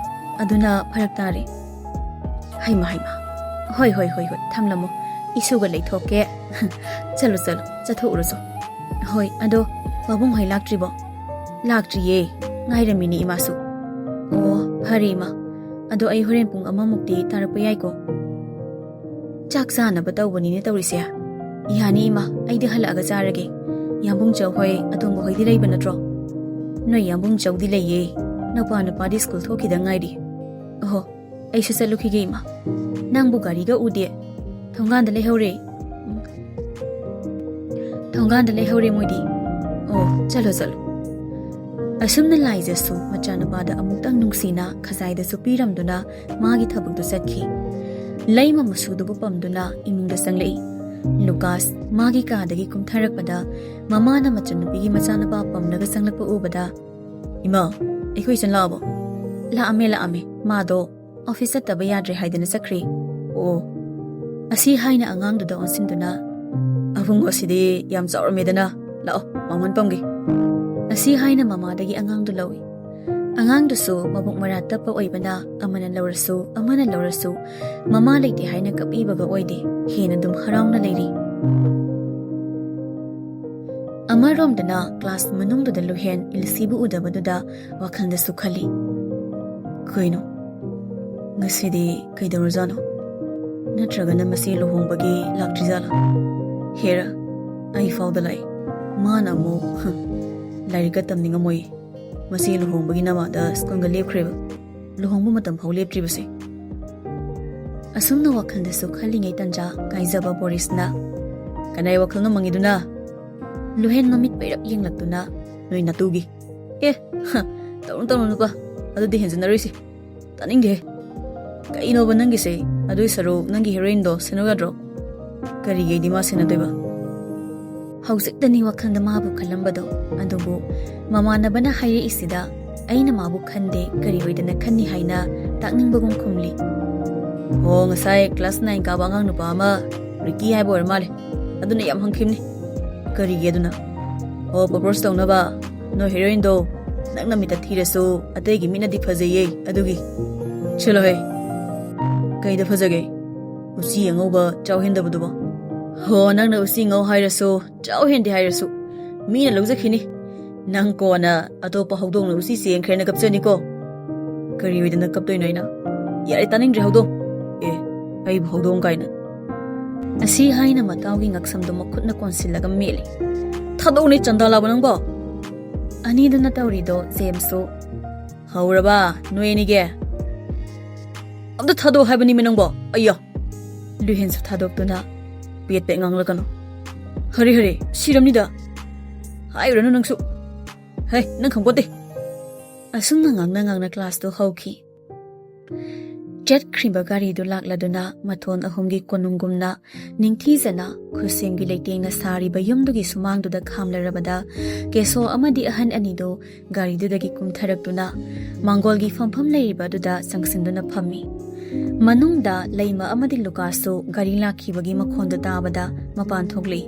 ꯑꯗꯨꯅ ꯐꯔꯛ ꯇꯥꯔꯦ"꯫ "ꯍꯩꯃ ꯍꯩꯃ, ꯍꯣꯏ ꯍꯣꯏ ꯍꯣꯏ ꯍꯣꯏ, ꯊꯝꯂꯝꯃꯣ꯫ ꯏꯁꯨꯒ ꯂꯩꯊꯣꯛꯀꯦ"꯫ "ꯆꯠꯂꯣ ꯆꯠꯂꯣ, ꯆꯠꯊꯣꯛꯎꯔꯣ ꯆꯣ"꯫ "ꯍꯣꯏ, ꯑꯗꯣ ꯄꯥꯕꯨꯡ ꯍꯣꯏ ꯂꯥꯛꯇ꯭ꯔꯤꯕꯣ?" "ꯂꯥꯛꯇ꯭ꯔꯤꯌꯦ, ꯉꯥꯏꯔꯝꯃꯤꯅꯦ ꯏꯃꯥꯁꯨ"꯫ "ꯑꯣ, ꯐꯔꯦ ꯏꯃꯥ, ꯑꯗꯣ ꯑꯩ ꯍꯣꯔꯦꯟ ꯄꯨꯡ ꯑꯃꯃꯨꯛꯇꯤ ꯇꯥꯔꯛꯄ ꯌꯥꯏꯀꯣ?" "ꯆꯥꯛ ꯆꯥꯅꯕ ꯇꯧꯕꯅꯤꯅꯦ ꯇꯧꯔꯤꯁꯦ꯫ ꯌꯥꯅꯤ ꯏꯃꯥ, ꯑꯩꯗꯤ ꯍꯜꯂꯛꯑꯒ ꯆꯥꯔꯒꯦ꯫ ꯌꯥꯝꯕꯨꯡ ꯆꯧ ꯍꯣꯏ, ꯑꯇꯣꯝꯕ ꯍꯣꯏꯗꯤ ꯂꯩꯕ ꯅꯠꯇ꯭ꯔꯣ?" "ꯅꯣꯏ ꯌꯥꯝꯕꯨꯡ ꯆꯧꯗꯤ ꯂꯩꯌꯦ, ꯅꯧꯄꯥ ꯅꯨꯄꯥꯗꯤ ꯁ꯭ꯀꯨꯜ ꯊꯣꯛꯈꯤꯗ ꯉꯥꯏꯔꯤ"꯫ "ꯑꯍꯣ, ꯑꯩꯁꯨ ꯆꯠꯂꯨꯈꯤꯒꯦ ꯏꯃꯥ꯫ ꯅꯪꯕꯨ ꯒꯥꯔꯤꯒ ꯎꯗꯦ꯫ ꯊꯣꯡꯒꯥꯟꯗ ꯂꯩꯍꯧꯔꯦ꯫ ꯎꯝ꯫ ꯊꯣꯡꯒꯥꯟꯗ ꯂꯩꯍꯧꯔꯦ ꯃꯣꯏꯗꯤ꯫ ꯑꯣ, ꯆꯠꯂꯣ ꯆꯠꯂꯣ"꯫ ꯑꯁꯨꯝꯅ ꯂꯥꯏꯖꯁꯨ ꯃꯆꯥꯅꯨꯄꯥꯗ ꯑꯃꯨꯛꯇꯪ ꯅꯨꯡꯁꯤꯅ ꯈꯖꯥꯏꯗꯁꯨ ꯄꯤꯔꯝꯗꯨꯅ ꯃꯥꯒꯤ ꯊꯕꯛꯇꯨ ꯆꯠꯈꯤ꯫ ꯂꯩꯃ ꯃꯁꯨꯗꯨꯕꯨ ꯄꯝꯗꯨꯅ ꯏꯃꯨꯡꯗ ꯆꯪꯂꯛꯏ꯫ ꯂꯨꯀꯥꯁ ꯃꯥꯒꯤ ꯀꯥꯗꯒꯤ ꯀꯨꯝꯊꯔꯛꯄꯗ ꯃꯃꯥꯅ ꯃꯆꯟꯅꯨꯄꯤꯒꯤ ꯃꯆꯥꯅꯨꯄꯥ ꯄꯝꯂꯒ ꯆꯪꯂꯛꯄ ꯎꯕꯗ, "ꯏꯃꯥ, ꯑꯩꯈꯣꯏ ꯏꯆꯟ ꯂꯥꯛꯑꯕꯣ?" "ꯂꯥꯛꯑꯝꯃꯦ, ꯂꯥꯛꯑꯝꯃꯦ꯫ ꯃꯥꯗꯣ ꯑꯣꯐꯤꯁ ꯆꯠꯇꯕ ꯌꯥꯗ꯭ꯔꯦ ꯍꯥꯏꯗꯅ ꯆꯠꯈ꯭ꯔꯦ"꯫ "ꯑꯣ"꯫ ꯑꯁꯤ ꯍꯥꯏꯅ ꯑꯉꯥꯡꯗꯨꯗ ꯑꯣꯟꯁꯤꯟꯗꯨꯅ, "ꯑꯕꯨꯡ ꯑꯁꯤꯗꯤ ꯌꯥꯝ ꯆꯥꯎꯔꯝꯃꯦꯗꯅ꯫ ꯂꯥꯛꯑꯣ, ꯃꯉꯣꯟ ꯄꯝꯒꯦ"꯫ ꯑꯁꯤ ꯍꯥꯏꯅ ꯃꯃꯥꯗꯒꯤ ꯑꯉꯥꯡꯗꯨ ꯂꯧꯏ꯫ ꯑꯉꯥꯡꯗꯨꯁꯨ ꯃꯕꯨꯛ ꯃꯔꯥ ꯇꯞꯄ ꯑꯣꯏꯕꯅ ꯑꯃꯅ ꯂꯧꯔꯁꯨ ꯑꯃꯅ ꯂꯧꯔꯁꯨ ꯃꯃꯥ ꯂꯩꯇꯦ ꯍꯥꯏꯅ ꯀꯞꯄꯤꯕꯒ ꯑꯣꯏꯗꯦ, ꯍꯦꯟꯅ ꯑꯗꯨꯝ ꯍꯔꯥꯎꯅ ꯂꯩꯔꯤ꯫ ꯑꯃꯔꯣꯝꯗꯅ ꯀ꯭ꯂꯥꯁ ꯃꯅꯨꯡꯗꯨꯗ ꯂꯨꯍꯦꯟ ꯏꯜꯁꯤꯕꯨ ꯎꯗꯕꯗꯨꯗ ꯋꯥꯈꯜꯗꯁꯨ ꯈꯜꯂꯤ, "ꯀꯩꯅꯣ, ꯉꯁꯤꯗꯤ ꯀꯩꯗꯧꯔꯖꯥꯠꯅꯣ? ꯅꯠꯇ꯭ꯔꯒꯅ ꯃꯁꯤ ꯂꯨꯍꯣꯡꯕꯒꯤ ꯂꯥꯛꯇ꯭ꯔꯤꯖꯥꯠꯂꯣ? ꯍꯦꯔꯥ, ꯑꯩ ꯐꯥꯎꯗ ꯂꯥꯛꯏ, ꯃꯥꯅ ꯑꯃꯨꯛ, ꯍ, ꯂꯥꯏꯔꯤꯛꯀ ꯇꯝꯅꯤꯡꯉꯝꯃꯣꯏ꯫ ꯃꯁꯤ ꯂꯨꯍꯣꯡꯕꯒꯤ ꯅꯃꯥꯗ ꯁ꯭ꯀꯨꯜꯒ ꯂꯦꯞꯈ꯭ꯔꯦꯕ꯫ ꯂꯨꯍꯣꯡꯕ ꯃꯇꯝ ꯐꯥꯎ ꯂꯦꯞꯇ꯭ꯔꯤꯕꯁꯦ?" ꯑꯁꯨꯝꯅ ꯋꯥꯈꯜꯗꯁꯨ ꯈꯜꯂꯤꯉꯩ ꯇꯟꯖꯥ ꯀꯥꯏꯖꯕ ꯕꯣꯔꯤꯁꯅ, "ꯀꯅꯥꯏ ꯋꯥꯈꯜꯅꯣ ꯃꯪꯉꯤꯗꯨꯅ?" ꯂꯨꯍꯦꯟ ꯃꯃꯤꯠ ꯄꯩꯔꯞ ꯌꯦꯡꯂꯛꯇꯨꯅ, "ꯅꯣꯏ ꯅꯇꯨꯒꯤ꯫" "ꯑꯦ, ꯍ, ꯇꯧꯔꯨꯅꯨ, ꯇꯧꯔꯨꯅꯨ, ꯅꯨꯄꯥ, ꯑꯗꯨꯗꯤ ꯍꯦꯟꯖꯤꯟꯅꯔꯣꯏꯁꯤ꯫ ꯇꯥꯅꯤꯡꯗꯦ꯫ ꯀꯩꯅꯣꯕ ꯅꯪꯒꯤꯁꯦ? ꯑꯗꯨꯏ ꯁꯔꯨꯛ ꯅꯪꯒꯤ ꯍꯦꯔꯣꯏꯟꯗꯣ ꯁꯦꯟꯅꯧ ꯌꯥꯗ꯭ꯔꯣ? ꯀꯔꯤꯒꯤ ꯑꯩꯗꯤ ꯃꯥ ꯁꯦꯟꯅꯗꯣꯏꯕ?" ꯍꯧꯖꯤꯛꯇꯅꯤ ꯋꯥꯈꯜꯗ ꯃꯥꯕꯨ ꯈꯜꯂꯝꯕꯗꯣ, ꯑꯗꯨꯕꯨ ꯃꯃꯥꯟꯅꯕꯅ ꯍꯥꯏꯔꯛꯏꯁꯤꯗ ꯑꯩꯅ ꯃꯥꯕꯨ ꯈꯟꯗꯦ, ꯀꯔꯤ ꯑꯣꯏꯗꯅ ꯈꯟꯅꯤ ꯍꯥꯏꯅ ꯇꯥꯛꯅꯤꯡꯕꯒꯨꯝ ꯈꯨꯝꯂꯤ꯫ "ꯑꯣ, ꯉꯁꯥꯏ ꯀ꯭ꯂꯥꯁ ꯅꯥꯏꯟ ꯀꯥꯕ ꯑꯉꯥꯡ ꯅꯨꯄꯥ ꯑꯃ, ꯔꯤꯀꯤ ꯍꯥꯏꯕ ꯑꯣꯏꯔ ꯃꯥꯜꯂꯦ, ꯑꯗꯨꯅ ꯌꯥꯝ ꯍꯪꯈꯤꯕꯅꯤ꯫" "ꯀꯔꯤꯒꯤ ꯑꯗꯨꯅ?" "ꯑꯣ, ꯄ꯭ꯔꯣꯄꯣꯁ ꯇꯧꯅꯕ꯫ ꯅꯣꯏ ꯍꯦꯔꯣꯏꯟꯗꯣ ꯅꯪꯅ ꯃꯤꯠꯇ ꯊꯤꯔꯁꯨ ꯑꯇꯩꯒꯤ ꯃꯤꯠꯅꯗꯤ ꯐꯖꯩꯌꯦ, ꯑꯗꯨꯒꯤ꯫" "ꯆꯠꯂꯣꯍꯦ, ꯀꯩꯗ ꯐꯖꯒꯦ? ꯎꯆꯤ ꯑꯉꯧꯕ ꯆꯥꯎ ꯍꯦꯟꯗꯕꯗꯨꯕꯣ?" "ꯍꯣ, ꯅꯪꯅ ꯎꯆꯤ ꯉꯧ ꯍꯥꯏꯔꯁꯨ, ꯆꯥꯎ ꯍꯦꯟꯗꯦ ꯍꯥꯏꯔꯁꯨ, ꯃꯤꯅ ꯂꯧꯖꯈꯤꯅꯤ꯫ ꯅꯪ ꯀꯣꯟꯅ ꯑꯇꯣꯞꯄ ꯍꯧꯗꯣꯡꯅ ꯎꯆꯤ ꯆꯦꯟꯈ꯭ꯔꯦꯅ ꯀꯞꯆꯅꯤꯀꯣ꯫" "ꯀꯔꯤ ꯑꯣꯏꯗꯅ ꯀꯞꯇꯣꯏꯅꯣ ꯑꯩꯅ? ꯌꯥꯔꯦ, ꯇꯥꯅꯤꯡꯗ꯭ꯔꯦ ꯍꯧꯗꯣꯡ꯫ ꯑꯦ, ꯑꯩꯕꯨ ꯍꯧꯗꯣꯡ ꯀꯥꯏꯅ꯫" ꯑꯁꯤ ꯍꯥꯏꯅ ꯃꯇꯥꯎꯒꯤ ꯉꯛꯁꯝꯗꯣ ꯃꯈꯨꯠꯅ ꯀꯣꯟꯁꯤꯜꯂꯒ ꯃꯦꯠꯂꯤ꯫ "ꯊꯥꯗꯣꯛꯎꯅꯦ, ꯆꯟꯗꯥ ꯂꯥꯕ ꯅꯪꯕꯣ!" ꯑꯅꯤꯗꯨꯅ ꯇꯧꯔꯤꯗꯣ ꯖꯦꯝꯁꯁꯨ꯫ "ꯍꯧꯔꯕ ꯅꯣꯏ ꯑꯅꯤꯒꯤ? ꯑꯝꯇ ꯊꯥꯗꯣꯛꯑꯣ ꯍꯥꯏꯕꯅꯤꯃꯤ ꯅꯪꯕꯣ, ꯑꯩꯌꯥ!" ꯂꯨꯍꯦꯟꯁꯨ ꯊꯥꯗꯣꯛꯇꯨꯅ, "ꯄꯦꯠ ꯄꯦꯠ ꯉꯥꯡꯂꯛꯀꯅꯨ꯫ ꯍꯔꯦ ꯍꯔꯦ, ꯁꯤꯔꯝꯅꯤꯗ꯫ ꯍꯥꯏꯔꯨꯔꯅꯨ ꯅꯪꯁꯨ꯫ ꯍꯩ, ꯅꯪ ꯈꯪꯄꯣꯠꯇꯦ꯫" ꯑꯁꯨꯝꯅ ꯉꯥꯡꯅ ꯉꯥꯡꯅ ꯀ꯭ꯂꯥꯁꯇꯨ ꯍꯧꯈꯤ꯫ ꯆꯠꯈ꯭ꯔꯤꯕ ꯒꯥꯔꯤꯗꯨ ꯂꯥꯛꯂꯗꯨꯅ ꯃꯊꯣꯟ ꯑꯍꯨꯝꯒꯤ ꯀꯣꯅꯨꯡꯒꯨꯝꯅ ꯅꯤꯡꯊꯤꯖꯅ ꯈꯨꯠꯁꯦꯝꯒꯤ ꯂꯩꯇꯦꯡꯅ ꯁꯥꯔꯤꯕ ꯌꯨꯝꯗꯨꯒꯤ ꯁꯨꯃꯥꯡꯗꯨꯗ ꯈꯥꯝꯂꯔꯕꯗ ꯀꯦꯁꯣ ꯑꯃꯗꯤ ꯑꯍꯟ ꯑꯅꯤꯗꯨ ꯒꯥꯔꯤꯗꯨꯗꯒꯤ ꯀꯨꯝꯊꯔꯛꯇꯨꯅ ꯃꯥꯡꯒꯣꯜꯒꯤ ꯐꯝꯐꯝ ꯂꯩꯔꯤꯕ ꯑꯗꯨꯗ ꯆꯪꯁꯤꯟꯗꯨꯅ ꯐꯝꯃꯤ꯫ ꯃꯅꯨꯡꯗ ꯂꯩꯃ ꯑꯃꯗꯤ ꯂꯨꯀꯥꯁꯁꯨ ꯒꯥꯔꯤ ꯂꯥꯛꯈꯤꯕꯒꯤ ꯃꯈꯣꯟꯗꯨ ꯇꯥꯕꯗ ꯃꯄꯥꯟ ꯊꯣꯛꯂꯛꯏ꯫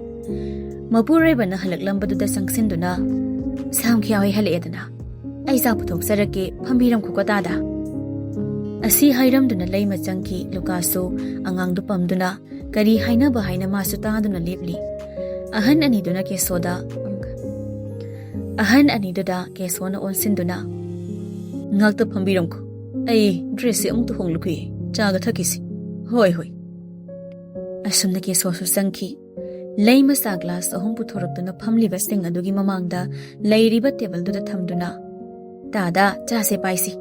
ꯃꯄꯨꯔꯣꯏꯕꯅ ꯍꯜꯂꯛꯂꯝꯕꯗꯨꯗ ꯆꯪꯁꯤꯟꯗꯨꯅ, "ꯁꯥꯝꯈꯤꯌꯥ ꯍꯣꯏ ꯍꯜꯂꯛꯑꯦꯗꯅ꯫ ꯑꯩ ꯆꯥ ꯄꯨꯊꯣꯛꯆꯔꯛꯀꯦ, ꯐꯝꯕꯤꯔꯝꯈꯣꯀꯣ ꯇꯥꯗ꯫" ꯑꯁꯤ ꯍꯥꯏꯔꯝꯗꯨꯅ ꯂꯩꯃ ꯆꯪꯈꯤ꯫ ꯂꯨꯀꯥꯁꯁꯨ ꯑꯉꯥꯡꯗꯨ ꯄꯝꯗꯨꯅ ꯀꯔꯤ ꯍꯥꯏꯅꯕ ꯍꯥꯏꯅ ꯃꯥꯁꯨ ꯇꯥꯗꯨꯅ ꯂꯦꯞꯂꯤ꯫ ꯑꯍꯟ ꯑꯅꯤꯗꯨꯅ ꯀꯦꯁꯣꯗ, ꯑꯍꯟ ꯑꯅꯤꯗꯨꯗ ꯀꯦꯁꯣꯅ ꯑꯣꯟꯁꯤꯟꯗꯨꯅ, "ꯉꯥꯛꯇ ꯐꯝꯕꯤꯔꯝꯈꯣ, ꯑꯩ dressꯁꯦ ꯑꯃꯨꯛꯇ ꯍꯣꯡꯂꯨꯈꯤꯒꯦ, ꯆꯥꯒ ꯊꯛꯈꯤꯁꯤ꯫" "ꯍꯣꯏ, ꯍꯣꯏ꯫" ꯑꯁꯨꯝꯅ ꯀꯦꯁꯣꯁꯨ ꯆꯪꯈꯤ꯫ ꯂꯩꯃ ꯆꯥ glass ꯑꯍꯨꯝ ꯄꯨꯊꯣꯔꯛꯇꯨꯅ ꯐꯝꯂꯤꯕꯁꯤꯡ ꯑꯗꯨꯒꯤ ꯃꯃꯥꯡꯗ ꯂꯩꯔꯤꯕ tableꯗꯨꯗ ꯊꯝꯗꯨꯅ, "ꯇꯥꯗ, ꯆꯥꯁꯦ ꯄꯥꯏꯁꯤ꯫"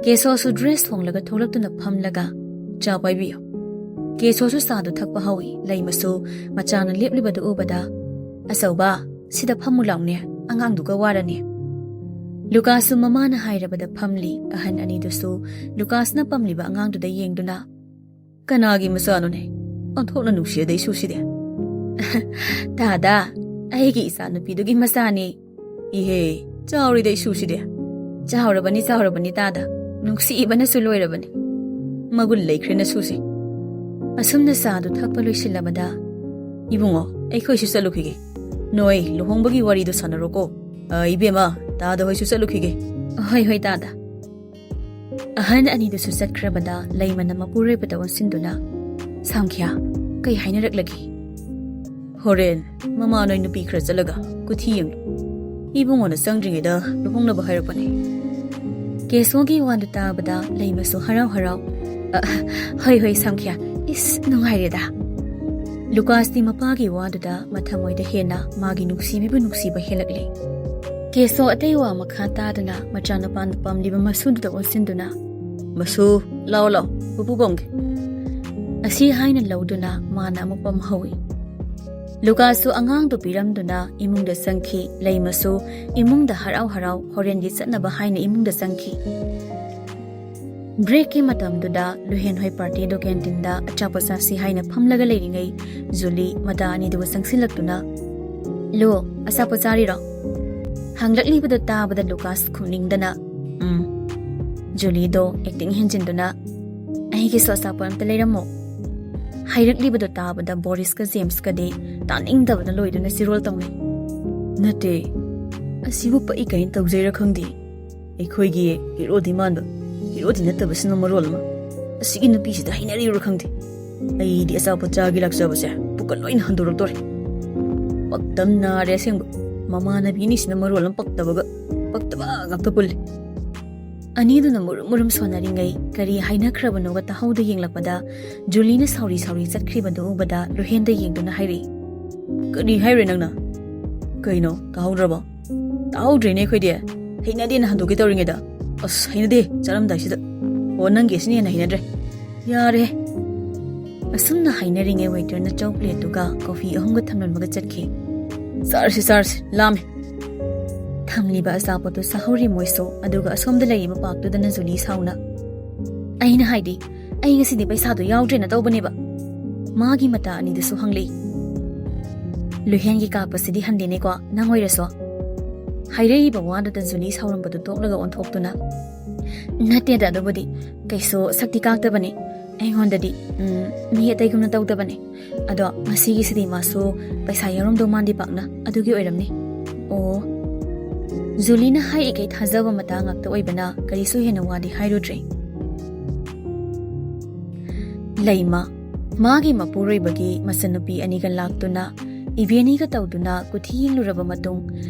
ꯀꯦꯁꯣꯁꯨ dress ꯍꯣꯡꯂꯒ ꯊꯣꯛꯂꯛꯇꯨꯅ ꯐꯝꯂꯒ, "ꯆꯥ ꯄꯥꯏꯕꯤꯌꯨ꯫" ꯀꯦꯁꯣꯁꯨ ꯆꯥꯗꯨ ꯊꯛꯄ ꯍꯧꯏ꯫ ꯂꯩꯃꯁꯨ ꯃꯆꯥꯅ ꯂꯦꯞꯂꯤꯕꯗꯨ ꯎꯕꯗ, "ꯑꯆꯧꯕ, ꯁꯤꯗ ꯐꯝꯃꯨ ꯂꯥꯎꯅꯦ, ꯑꯉꯥꯡꯗꯨꯒ ꯋꯥꯔꯅꯤ꯫" ꯂꯨꯀꯥꯁꯁꯨ ꯃꯃꯥꯅ ꯍꯥꯏꯔꯕꯗ ꯐꯝꯂꯤ꯫ ꯑꯍꯟ ꯑꯅꯤꯗꯨꯁꯨ ꯂꯨꯀꯥꯁꯅ ꯄꯝꯂꯤꯕ ꯑꯉꯥꯡꯗꯨꯗ ꯌꯦꯡꯗꯨꯅ, "ꯀꯅꯥꯒꯤ ꯃꯆꯥꯅꯣꯅꯦ? ꯑꯣꯟꯊꯣꯛꯅ ꯅꯨꯡꯁꯤꯗ ꯏꯁꯨꯁꯤꯗꯤ꯫" "ꯇꯥꯗ, ꯑꯩꯒꯤ ꯏꯆꯥꯅꯨꯄꯤꯗꯨꯒꯤ ꯃꯆꯥꯅꯤ꯫" "ꯏꯍꯦ, ꯆꯥꯎꯔꯤꯗ ꯏꯁꯨꯁꯤꯗꯤ꯫" "ꯆꯥꯎꯔꯕꯅꯤ, ꯆꯥꯎꯔꯕꯅꯤ ꯇꯥꯗ, ꯅꯨꯡꯁꯤꯕꯅꯁꯨ ꯂꯣꯏꯔꯕꯅꯤ꯫ ꯃꯒꯨꯟ ꯂꯩꯈ꯭ꯔꯦ ꯅꯁꯨꯁꯦ꯫" ꯑꯁꯨꯝꯅ ꯆꯥꯗꯨ ꯊꯛꯄ ꯂꯣꯏꯁꯤꯜꯂꯕꯗ, "ꯏꯕꯨꯡꯉꯣ, ꯑꯩꯈꯣꯏꯁꯨ ꯆꯠꯂꯨꯈꯤꯒꯦ꯫ ꯅꯣꯏ ꯂꯨꯍꯣꯡꯕꯒꯤ ꯋꯥꯔꯤꯗꯣ ꯁꯥꯟꯅꯔꯣꯀꯣ꯫ ꯑ, ꯏꯕꯦꯝꯃ, ꯇꯥꯗ ꯍꯣꯏꯁꯨ ꯆꯠꯂꯨꯈꯤꯒꯦ꯫" "ꯍꯣꯏ, ꯍꯣꯏ ꯇꯥꯗ꯫" ꯑꯍꯟ ꯑꯅꯤꯗꯨꯁꯨ ꯆꯠꯈ꯭ꯔꯕꯗ ꯂꯩꯃꯅ ꯃꯄꯨꯔꯣꯏꯕꯗ ꯑꯣꯟꯁꯤꯟꯗꯨꯅ, "ꯁꯥꯝꯈꯤꯌꯥ, ꯀꯩ ꯍꯥꯏꯅꯔꯛꯂꯒꯦ?" "ꯍꯣꯔꯦꯟ ꯃꯃꯥ ꯅꯣꯏ ꯅꯨꯄꯤ ꯈꯔ ꯆꯠꯂꯒ ꯀꯨꯊꯤ ꯌꯦꯡꯂꯨ꯫ ꯏꯕꯨꯡꯉꯣꯅ ꯆꯪꯗ꯭ꯔꯤꯉꯩꯗ ꯂꯨꯍꯣꯡꯅꯕ ꯍꯥꯏꯔꯛꯄꯅꯦ꯫" ꯀꯦꯁꯣꯒꯤ ꯋꯥꯗꯨ ꯇꯥꯕꯗ ꯂꯩꯃꯁꯨ ꯍꯔꯥꯎ ꯍꯔꯥꯎ, "ꯑ, ꯍꯣꯏ, ꯍꯣꯏ ꯁꯥꯝꯈꯤꯌꯥ, ꯏꯁ, ꯅꯨꯡꯉꯥꯏꯔꯦꯗ꯫" ꯂꯨꯀꯥꯁꯇꯤ ꯃꯄꯥꯒꯤ ꯋꯥꯗꯨꯗ ꯃꯊꯃꯣꯏꯗ ꯍꯦꯟꯅ ꯃꯥꯒꯤ ꯅꯨꯡꯁꯤꯕꯤꯕꯨ ꯅꯨꯡꯁꯤꯕ ꯍꯦꯜꯂꯛꯂꯦ꯫ ꯀꯦꯁꯣ ꯑꯇꯩ ꯋꯥ ꯃꯈꯥ ꯇꯥꯗꯅ ꯃꯆꯥꯅꯨꯄꯥꯅ ꯄꯝꯂꯤꯕ ꯃꯁꯨꯗꯨꯗ ꯑꯣꯟꯁꯤꯟꯗꯨꯅ, "ꯃꯁꯨ, ꯂꯥꯎ ꯂꯥꯎ, ꯄꯨꯄꯨ ꯄꯝꯒꯦ꯫" ꯑꯁꯤ ꯍꯥꯏꯅ ꯂꯧꯗꯨꯅ ꯃꯥꯅ ꯑꯃꯨꯛ ꯄꯝꯍꯧꯏ꯫ ꯂꯨꯀꯥꯁꯁꯨ ꯑꯉꯥꯡꯗꯨ ꯄꯤꯔꯝꯗꯨꯅ ꯏꯃꯨꯡꯗ ꯆꯪꯈꯤ꯫ ꯂꯩꯃꯁꯨ ꯏꯃꯨꯡꯗ ꯍꯔꯥꯎ ꯍꯔꯥꯎ ꯍꯣꯔꯦꯟꯒꯤ ꯆꯠꯅꯕ ꯍꯥꯏꯅ ꯏꯃꯨꯡꯗ ꯆꯪꯈꯤ꯫ Breakꯀꯤ ꯃꯇꯝꯗꯨꯗ ꯂꯨꯍꯦꯟ ꯍꯣꯏ partyꯗꯨ canteenꯗ ꯑꯆꯥꯄꯣꯠ ꯆꯥꯁꯤ ꯍꯥꯏꯅ ꯐꯝꯂꯒ ꯂꯩꯔꯤꯉꯩ, ꯖꯨꯂꯤ ꯃꯇꯥ ꯑꯅꯤꯗꯨꯒ ꯆꯪꯁꯤꯜꯂꯛꯇꯨꯅ, "ꯂꯨ, ꯑꯆꯥꯄꯣꯠ ꯆꯥꯔꯤꯔꯣ?" ꯍꯪꯂꯛꯂꯤꯕꯗꯨ ꯇꯥꯕꯗ ꯂꯨꯀꯥꯁ ꯈꯨꯝꯅꯤꯡꯗꯅ, "ꯎꯝ꯫" ꯖꯨꯂꯤꯗꯣ acting ꯍꯦꯟꯖꯤꯟꯗꯨꯅ, "ꯑꯩꯒꯤꯁꯨ ꯑꯆꯥꯄꯣꯠ ꯑꯝꯇ ꯂꯩꯔꯝꯃꯣ꯫" ꯍꯥꯏꯔꯛꯂꯤꯕꯗꯨ ꯇꯥꯕꯗ ꯕꯣꯔꯤꯁꯀ ꯖꯦꯝꯁꯀꯗꯤ ꯇꯥꯅꯤꯡꯗꯕꯅ ꯂꯣꯏꯗꯨꯅ ꯆꯤꯔꯣꯜ ꯇꯧꯅꯩ꯫ "ꯅꯠꯇꯦ, ꯑꯁꯤꯕꯨ ꯄꯛꯏ ꯀꯥꯏꯅ ꯇꯧꯖꯩꯔꯥ ꯈꯪꯗꯦ꯫ ꯑꯩꯈꯣꯏꯒꯤ ꯍꯤꯔꯣꯗꯤ ꯃꯥꯟꯕ, ꯍꯤꯔꯣꯗꯤ ꯅꯠꯇꯕꯁꯤꯅ ꯃꯔꯣꯜ ꯑꯃ꯫ ꯑꯁꯤꯒꯤ ꯅꯨꯄꯤꯁꯤꯗ ꯍꯩꯅꯔꯤꯕ꯭ꯔꯥ ꯈꯪꯗꯦ꯫ ꯑꯩꯗꯤ ꯑꯆꯥꯄꯣꯠ ꯆꯥꯒꯦ ꯂꯥꯛꯆꯕꯁꯦ ꯄꯨꯛꯀ ꯂꯣꯏꯅ ꯍꯟꯗꯣꯔꯛꯇꯣꯔꯦ꯫ ꯄꯛꯇꯝ ꯅꯥꯔꯦ ꯑꯁꯦꯡꯕ꯫ ꯃꯃꯥꯟꯅꯕꯤ ꯑꯅꯤꯁꯤꯅ ꯃꯔꯣꯜ ꯑꯃ ꯄꯛꯇꯕꯒ, ꯄꯛꯇꯕ ꯉꯥꯛꯇ ꯄꯨꯜꯂꯤ꯫ ꯑꯅꯤꯗꯨꯅ ꯃꯨꯔꯨꯝ ꯃꯨꯔꯨꯝ ꯁꯣꯟꯅꯔꯤꯉꯩ ꯀꯔꯤ ꯍꯥꯏꯅꯈ꯭ꯔꯕꯅꯣꯒ ꯇꯥꯍꯧꯗ ꯌꯦꯡꯂꯛꯄꯗ, ꯖꯨꯂꯤꯅ ꯁꯥꯎꯔꯤ ꯁꯥꯎꯔꯤ ꯆꯠꯈ꯭ꯔꯤꯕꯗꯨ ꯎꯕꯗ ꯂꯨꯍꯦꯟꯗ ꯌꯦꯡꯗꯨꯅ ꯍꯥꯏꯔꯛꯏ, "ꯀꯔꯤ ꯍꯥꯏꯔꯦ ꯅꯪꯅ? ꯀꯩꯅꯣ, ꯇꯥꯍꯧꯗ꯭ꯔꯕꯣ?" "ꯇꯥꯍꯧꯗ꯭ꯔꯦꯅꯦ ꯑꯩꯈꯣꯏꯗꯤ꯫ ꯍꯩꯅꯗꯦꯅ ꯍꯟꯗꯣꯛꯀꯦ ꯇꯧꯔꯤꯉꯩꯗ꯫ ꯑꯁ, ꯍꯩꯅꯗꯦ, ꯆꯥꯔꯝꯗꯥꯏꯁꯤꯗ꯫ ꯑꯣ, ꯅꯪꯒꯤ ꯑꯁꯤꯅ ꯍꯦꯟꯅ ꯍꯩꯅꯗ꯭ꯔꯦ꯫ ꯌꯥꯔꯦ꯫" ꯑꯁꯨꯝꯅ ꯍꯥꯏꯅꯔꯤꯉꯩ ꯋꯦꯇꯔꯅ ꯆꯧ ꯄ꯭ꯂꯦꯠꯇꯨꯒ ꯀꯣꯐꯤ ꯑꯍꯨꯝꯒ ꯊꯝꯂꯝꯂꯒ ꯆꯠꯈꯤ꯫ "ꯆꯥꯔꯁꯤ, ꯆꯥꯔꯁꯤ, ꯂꯥꯝꯃꯦ꯫" ꯊꯝꯂꯤꯕ ꯑꯆꯥꯄꯣꯠꯇꯨ ꯆꯥꯍꯧꯔꯤ ꯃꯣꯏꯁꯨ, ꯑꯗꯨꯒ ꯑꯁꯣꯝꯗ ꯂꯩꯔꯤꯕ ꯄꯥꯛꯇꯨꯗꯅ ꯖꯨꯂꯤ ꯁꯥꯎꯅ, "ꯑꯩꯅ ꯍꯥꯏꯗꯤ, ꯑꯩ ꯉꯁꯤꯗꯤ ꯄꯩꯁꯥꯗꯣ ꯌꯥꯎꯗ꯭ꯔꯦꯅ ꯇꯧꯕꯅꯦꯕ꯫" ꯃꯥꯒꯤ ꯃꯇꯥ ꯑꯅꯤꯗꯨꯁꯨ ꯍꯪꯂꯤ꯫ "ꯂꯨꯍꯦꯟꯒꯤ ꯀꯥꯛꯄꯁꯤꯗꯤ ꯍꯟꯗꯦꯅꯦꯀꯣ, ꯅꯪ ꯑꯣꯏꯔꯁꯨ꯫" ꯍꯥꯏꯔꯛꯏꯕ ꯋꯥꯗꯨꯗ ꯖꯨꯂꯤ ꯁꯥꯎꯔꯝꯕꯗꯨ ꯇꯣꯛꯂꯒ ꯑꯣꯟꯊꯣꯛꯇꯨꯅ, "ꯅꯠꯇꯦꯗ, ꯑꯗꯨꯕꯨꯗꯤ ꯀꯩꯁꯨ ꯁꯛꯇꯤ ꯀꯥꯛꯇꯕꯅꯤ꯫ ꯑꯩꯉꯣꯟꯗꯗꯤ, ꯎꯝ, ꯃꯤ ꯑꯇꯩꯒꯨꯝꯅ ꯇꯧꯗꯕꯅꯤ꯫ ꯑꯗꯣ ꯉꯁꯤꯒꯤꯁꯤꯗꯤ ꯃꯥꯁꯨ ꯄꯩꯁꯥ ꯌꯥꯎꯔꯝꯗꯧ ꯃꯥꯟꯗꯦ ꯄꯥꯛꯅ, ꯑꯗꯨꯒꯤ ꯑꯣꯏꯔꯝꯅꯤ꯫" ꯑꯣ꯫ ꯖꯨꯂꯤꯅ ꯍꯥꯏꯔꯤꯈꯩ ꯊꯥꯖꯕ ꯃꯇꯥꯡ ꯉꯥꯛꯇ ꯑꯣꯏꯕꯅ ꯀꯔꯤꯁꯨ ꯍꯦꯟꯅ ꯋꯥꯗꯤ ꯍꯥꯏꯔꯨꯗ꯭ꯔꯦ꯫ ꯂꯩꯃ, ꯃꯥꯒꯤ ꯃꯄꯨꯔꯣꯏꯕꯒꯤ ꯃꯆꯟꯅꯨꯄꯤ ꯑꯅꯤꯒ ꯂꯥꯛꯇꯨꯅ, ꯏꯕꯦꯅꯤꯒ ꯇꯧꯗꯨꯅ ꯀꯨꯊꯤ ꯌꯦꯡꯂꯨꯔꯕ ꯃꯇꯨꯡ,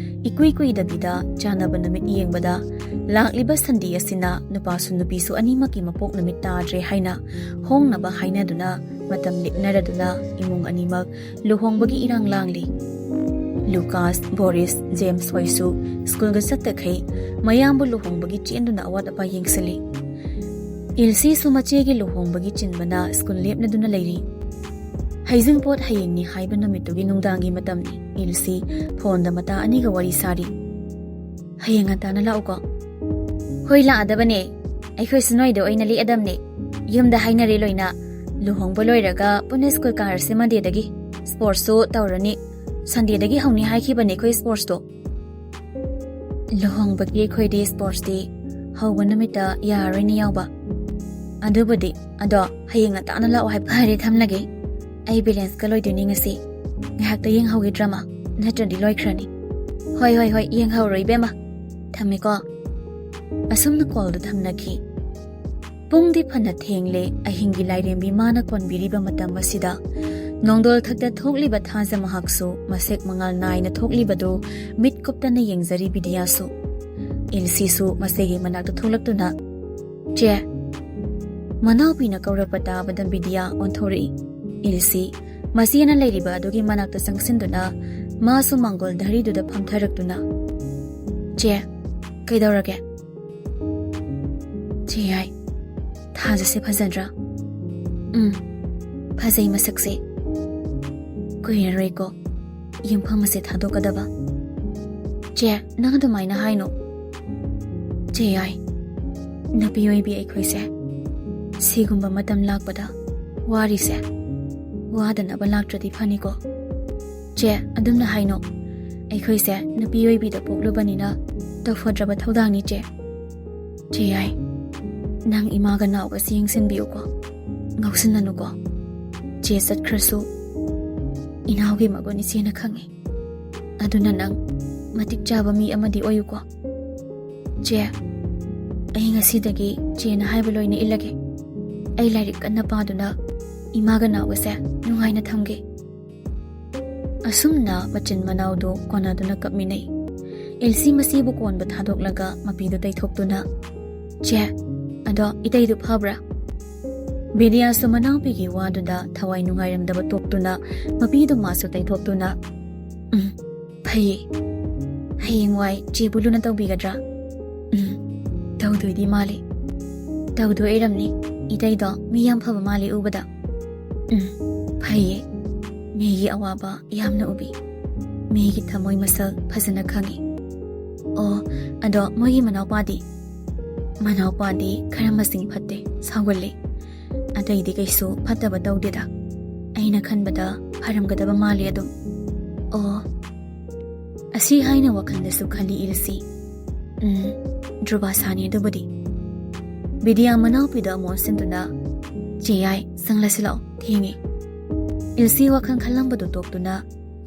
ꯏꯀꯨꯏ ꯀꯨꯏꯗꯕꯤꯗ ꯆꯥꯟꯅꯕ ꯅꯨꯃꯤꯠ ꯌꯦꯡꯕꯗ, ꯂꯥꯛꯂꯤꯕ ꯁꯟꯗꯦ ꯑꯁꯤꯅ ꯅꯨꯄꯥꯁꯨ ꯅꯨꯄꯤꯁꯨ ꯑꯅꯤꯃꯛꯀꯤ ꯃꯄꯣꯛ ꯅꯨꯃꯤꯠ ꯇꯥꯗ꯭ꯔꯦ ꯍꯥꯏꯅ ꯍꯣꯡꯅꯕ ꯍꯥꯏꯅꯗꯨꯅ, ꯃꯇꯝ ꯂꯦꯞꯅꯔꯗꯨꯅ ꯏꯃꯨꯡ ꯑꯅꯤꯃꯛ ꯂꯨꯍꯣꯡꯕꯒꯤ ꯏꯔꯥꯡ ꯂꯥꯡꯂꯤ꯫ ꯂꯨꯀꯥꯁ, ꯕꯣꯔꯤꯁ, ꯖꯦꯝꯁ ꯍꯣꯏꯁꯨ ꯁ꯭ꯀꯨꯜꯒ ꯆꯠꯇꯈꯩ ꯃꯌꯥꯝꯕꯨ ꯂꯨꯍꯣꯡꯕꯒꯤ ꯆꯦꯟꯗꯨꯅ ꯑꯋꯥꯠ ꯑꯄꯥ ꯌꯦꯡꯁꯤꯜꯂꯤ꯫ ꯏꯜꯁꯤꯁꯨ ꯃꯆꯦꯒꯤ ꯂꯨꯍꯣꯡꯕꯒꯤ ꯆꯤꯟꯕꯅ ꯁ꯭ꯀꯨꯜ ꯂꯦꯞꯅꯗꯨꯅ ꯂꯩꯔꯤ꯫ ꯍꯩꯖꯤꯡꯄꯣꯠ ꯍꯌꯦꯡꯅꯤ ꯍꯥꯏꯕ ꯅꯨꯃꯤꯠꯇꯨꯒꯤ ꯅꯨꯡꯗꯥꯡꯒꯤ ꯃꯇꯝꯅꯤ꯫ ꯏꯜꯁꯤ ꯐꯣꯟꯗ ꯃꯇꯥ ꯑꯅꯤꯒ ꯋꯥꯔꯤ ꯁꯥꯔꯤ꯫ "ꯍꯌꯦꯡ ꯉꯟꯇꯥꯅ ꯂꯥꯛꯎꯀꯣ꯫" "ꯍꯣꯏ, ꯂꯥꯛꯑꯗꯕꯅꯦ꯫ ꯑꯩꯈꯣꯏꯁꯨ ꯅꯣꯏꯗ ꯑꯣꯏꯅ ꯂꯦꯛꯑꯗꯕꯅꯦ꯫ ꯌꯨꯝꯗ ꯍꯥꯏꯅꯔꯦ ꯂꯣꯏꯅ꯫ ꯂꯨꯍꯣꯡꯕ ꯂꯣꯏꯔꯒ ꯄꯨꯟꯅ ꯁ꯭ꯀꯨꯜ ꯀꯥꯔꯁꯦ ꯃꯟꯗꯦꯗꯒꯤ꯫ ꯁ꯭ꯄꯣꯔꯠꯁꯁꯨ ꯇꯧꯔꯅꯤ꯫ ꯁꯟꯗꯦꯗꯒꯤ ꯍꯧꯅꯤ ꯍꯥꯏꯈꯤꯕꯅꯦ ꯑꯩꯈꯣꯏ ꯁ꯭ꯄꯣꯔꯠꯁꯇꯣ꯫" "ꯂꯨꯍꯣꯡꯕꯒꯤ ꯑꯩꯈꯣꯏꯗꯤ ꯁ꯭ꯄꯣꯔꯠꯁꯇꯤ ꯍꯧꯕ ꯅꯨꯃꯤꯠꯇ ꯌꯥꯔꯔꯣꯏꯅꯦ ꯌꯥꯎꯕ꯫" "ꯑꯗꯨꯕꯨꯗꯤ, ꯑꯗꯣ ꯍꯌꯦꯡ ꯉꯟꯇꯥꯅ ꯂꯥꯛꯑꯣ ꯍꯥꯏꯕ꯫" "ꯐꯔꯦ, ꯊꯝꯂꯒꯦ꯫ ꯑꯩ ꯕꯦꯂꯦꯟꯁꯀ ꯂꯣꯏꯗꯣꯏꯅꯤ ꯉꯁꯤ꯫ ꯉꯥꯏꯍꯥꯛꯇ ꯌꯦꯡꯍꯧꯒꯦ ꯗ꯭ꯔꯃꯥ, ꯅꯠꯇ꯭ꯔꯗꯤ ꯂꯣꯏꯈ꯭ꯔꯅꯤ꯫" "ꯍꯣꯏ, ꯍꯣꯏ, ꯍꯣꯏ, ꯌꯦꯡꯍꯧꯔꯣ ꯏꯕꯦꯝꯃ꯫ ꯊꯝꯃꯦꯀꯣ꯫" ꯑꯁꯨꯝꯅ ꯀꯣꯜꯗꯨ ꯊꯝꯅꯈꯤ꯫ ꯄꯨꯡꯗꯤ ꯐꯅ ꯊꯦꯡꯂꯦ꯫ ꯑꯍꯤꯡꯒꯤ ꯂꯥꯏꯔꯦꯝꯕꯤ ꯃꯥꯅ ꯀꯣꯟꯕꯤꯔꯤꯕ ꯃꯇꯝ ꯑꯁꯤꯗ ꯅꯣꯡꯗꯣꯜ ꯊꯛꯇ ꯊꯣꯛꯂꯤꯕ ꯊꯥꯖ ꯃꯍꯥꯛꯁꯨ, ꯃꯁꯦꯛ ꯃꯉꯥꯜ ꯅꯥꯏꯅ ꯊꯣꯛꯂꯤꯕꯗꯨ ꯃꯤꯠ ꯀꯨꯞꯇꯅ ꯌꯦꯡꯖꯔꯤ ꯕꯤꯗꯤꯌꯥꯁꯨ꯫ ꯏꯜꯁꯤꯁꯨ ꯃꯆꯦꯒꯤ ꯃꯅꯥꯛꯇ ꯊꯣꯛꯂꯛꯇꯨꯅ, "ꯆꯦ!" ꯃꯅꯥꯎꯄꯤꯅ ꯀꯧꯔꯛꯄ ꯇꯥꯕꯗ ꯕꯤꯗꯤꯌꯥ ꯑꯣꯟꯊꯣꯔꯛꯏ꯫ ꯏꯜꯁꯤ ꯃꯆꯦꯅ ꯂꯩꯔꯤꯕ ꯑꯗꯨꯒꯤ ꯃꯅꯥꯛꯇ ꯆꯪꯁꯤꯟꯗꯨꯅ ꯃꯥꯁꯨ ꯃꯥꯡꯒꯣꯜ ꯙꯔꯤꯗꯨꯗ ꯐꯝꯊꯔꯛꯇꯨꯅ, "ꯆꯦ, ꯀꯩꯗꯧꯔꯒꯦ?" "ꯆꯦ ꯌꯥꯏ, ꯊꯥꯖꯁꯦ ꯐꯖꯗ꯭ꯔꯥ?" "ꯎꯝ, ꯐꯖꯩ ꯃꯁꯛꯁꯦ꯫ ꯀꯨꯏꯔꯔꯣꯏꯀꯣ ꯌꯨꯝꯐꯝ ꯑꯁꯦ ꯊꯥꯗꯣꯛꯀꯗꯕ꯫" "ꯆꯦ, ꯅꯪ ꯑꯗꯨꯃꯥꯏꯅ ꯍꯥꯏꯅꯣ꯫" "ꯆꯦ ꯌꯥꯏ, ꯅꯨꯄꯤ ꯑꯣꯏꯕꯤ ꯑꯩꯈꯣꯏꯁꯦ ꯁꯤꯒꯨꯝꯕ ꯃꯇꯝ ꯂꯥꯛꯄꯗ ꯋꯥꯔꯤꯁꯦ ꯋꯥꯗꯅꯕ ꯂꯥꯛꯇ꯭ꯔꯗꯤ ꯐꯅꯤꯀꯣ꯫ ꯆꯦ, ꯑꯗꯨꯝꯅ ꯍꯥꯏꯅꯣ꯫ ꯑꯩꯈꯣꯏꯁꯦ ꯅꯨꯄꯤ ꯑꯣꯏꯕꯤꯗ ꯄꯣꯛꯂꯨꯕꯅꯤꯅ ꯇꯧꯐꯗ꯭ꯔꯕ ꯊꯧꯗꯥꯡꯅꯤ, ꯆꯦ꯫" "ꯆꯦ ꯌꯥꯏ, ꯅꯪ ꯏꯃꯥꯒ ꯅꯥꯎꯒꯁꯤ ꯌꯦꯡꯁꯤꯟꯕꯤꯌꯨꯀꯣ꯫ ꯉꯥꯎꯁꯤꯟꯅꯅꯨꯀꯣ꯫ ꯆꯦ ꯆꯠꯈ꯭ꯔꯁꯨ ꯏꯅꯥꯎꯒꯤ ꯃꯒꯨꯟ ꯏꯆꯦꯅ ꯈꯪꯉꯤ꯫ ꯑꯗꯨꯅ ꯅꯪ ꯃꯇꯤꯛ ꯆꯥꯕ ꯃꯤ ꯑꯃꯗꯤ ꯑꯣꯏꯌꯨꯀꯣ꯫ ꯆꯦ, ꯑꯩ ꯉꯁꯤꯗꯒꯤ ꯆꯦꯅ ꯍꯥꯏꯕ ꯂꯣꯏꯅ ꯏꯜꯂꯒꯦ꯫ ꯑꯩ ꯂꯥꯏꯔꯤꯛ ꯀꯟꯅ ꯄꯥꯗꯨꯅ ꯏꯃꯥꯒ ꯅꯥꯎꯒꯁꯦ ꯅꯨꯡꯉꯥꯏꯅ ꯊꯝꯒꯦ꯫" ꯑꯁꯨꯝꯅ ꯃꯆꯤꯟ ꯃꯅꯥꯎꯗꯨ ꯀꯣꯟꯅꯗꯨꯅ ꯀꯞꯃꯤꯟꯅꯩ꯫ ꯏꯜꯁꯤ ꯃꯆꯦꯕꯨ ꯀꯣꯟꯕ ꯊꯥꯗꯣꯛꯂꯒ ꯃꯄꯤꯗꯨ ꯇꯩꯊꯣꯛꯇꯨꯅ, "ꯆꯦ, ꯑꯗꯣ ꯏꯇꯩꯗꯨ ꯐꯕ꯭ꯔꯥ?" ꯕꯤꯗꯤꯌꯥꯁꯨ ꯃꯅꯥꯎꯄꯤꯒꯤ ꯋꯥꯗꯨꯗ ꯊꯋꯥꯏ ꯅꯨꯡꯉꯥꯏꯔꯝꯗꯕ ꯇꯣꯛꯇꯨꯅ ꯃꯄꯤꯗꯨ ꯃꯥꯁꯨ ꯇꯩꯊꯣꯛꯇꯨꯅ, "ꯎꯝ, ꯐꯩꯌꯦ꯫ ꯍꯌꯦꯡꯋꯥꯏ ꯆꯦꯕꯨ ꯂꯨꯅ ꯇꯧꯕꯤꯒꯗ꯭ꯔꯥ?" "ꯎꯝ, ꯇꯧꯗꯣꯏꯗꯤ ꯃꯥꯜꯂꯤ꯫ ꯇꯧꯗꯣꯏ ꯑꯣꯏꯔꯝꯅꯤ꯫ ꯏꯇꯩꯗꯣ ꯃꯤ ꯌꯥꯝ ꯐꯕ ꯃꯥꯜꯂꯤ ꯎꯕꯗ꯫" "ꯎꯝ, ꯐꯩꯌꯦ꯫ ꯃꯤꯒꯤ ꯑꯋꯥꯕ ꯌꯥꯝꯅ ꯎꯕꯤ꯫ ꯃꯤꯒꯤ ꯊꯃꯣꯏ ꯃꯁꯛ ꯐꯖꯅ ꯈꯪꯉꯤ꯫ ꯑꯣ, ꯑꯗꯣ ꯃꯣꯏꯒꯤ ꯃꯅꯥꯎꯄꯥꯗꯤ?" "ꯃꯅꯥꯎꯄꯥꯗꯤ ꯈꯔ ꯃꯆꯤꯡ ꯐꯠꯇꯦ, ꯁꯥꯎꯒꯜꯂꯤ꯫ ꯑꯇꯩꯗꯤ ꯀꯩꯁꯨ ꯐꯠꯇꯕ ꯇꯧꯗꯦꯗ꯫ ꯑꯩꯅ ꯈꯟꯕꯗ ꯐꯔꯝꯒꯗꯕ ꯃꯥꯜꯂꯤ ꯑꯗꯨꯝ꯫" "ꯑꯣ꯫" ꯑꯁꯤ ꯍꯥꯏꯅ ꯋꯥꯈꯜꯗꯁꯨ ꯈꯜꯂꯤ ꯏꯜꯁꯤ꯫ "ꯎꯝ, ꯗ꯭ꯔꯨꯕꯥꯁꯥꯅꯤ ꯑꯗꯨꯕꯨꯗꯤ꯫" ꯕꯤꯗꯤꯌꯥ ꯃꯅꯥꯎꯄꯤꯗ ꯑꯃꯨꯛ ꯑꯣꯟꯁꯤꯟꯗꯨꯅ, "ꯆꯦ ꯌꯥꯏ, ꯆꯪꯂꯁꯤ ꯂꯥꯛꯑꯣ, ꯊꯦꯡꯉꯦ꯫" ꯏꯜꯁꯤ ꯋꯥꯈꯜ ꯈꯜꯂꯝꯕꯗꯨ ꯇꯣꯛꯇꯨꯅ,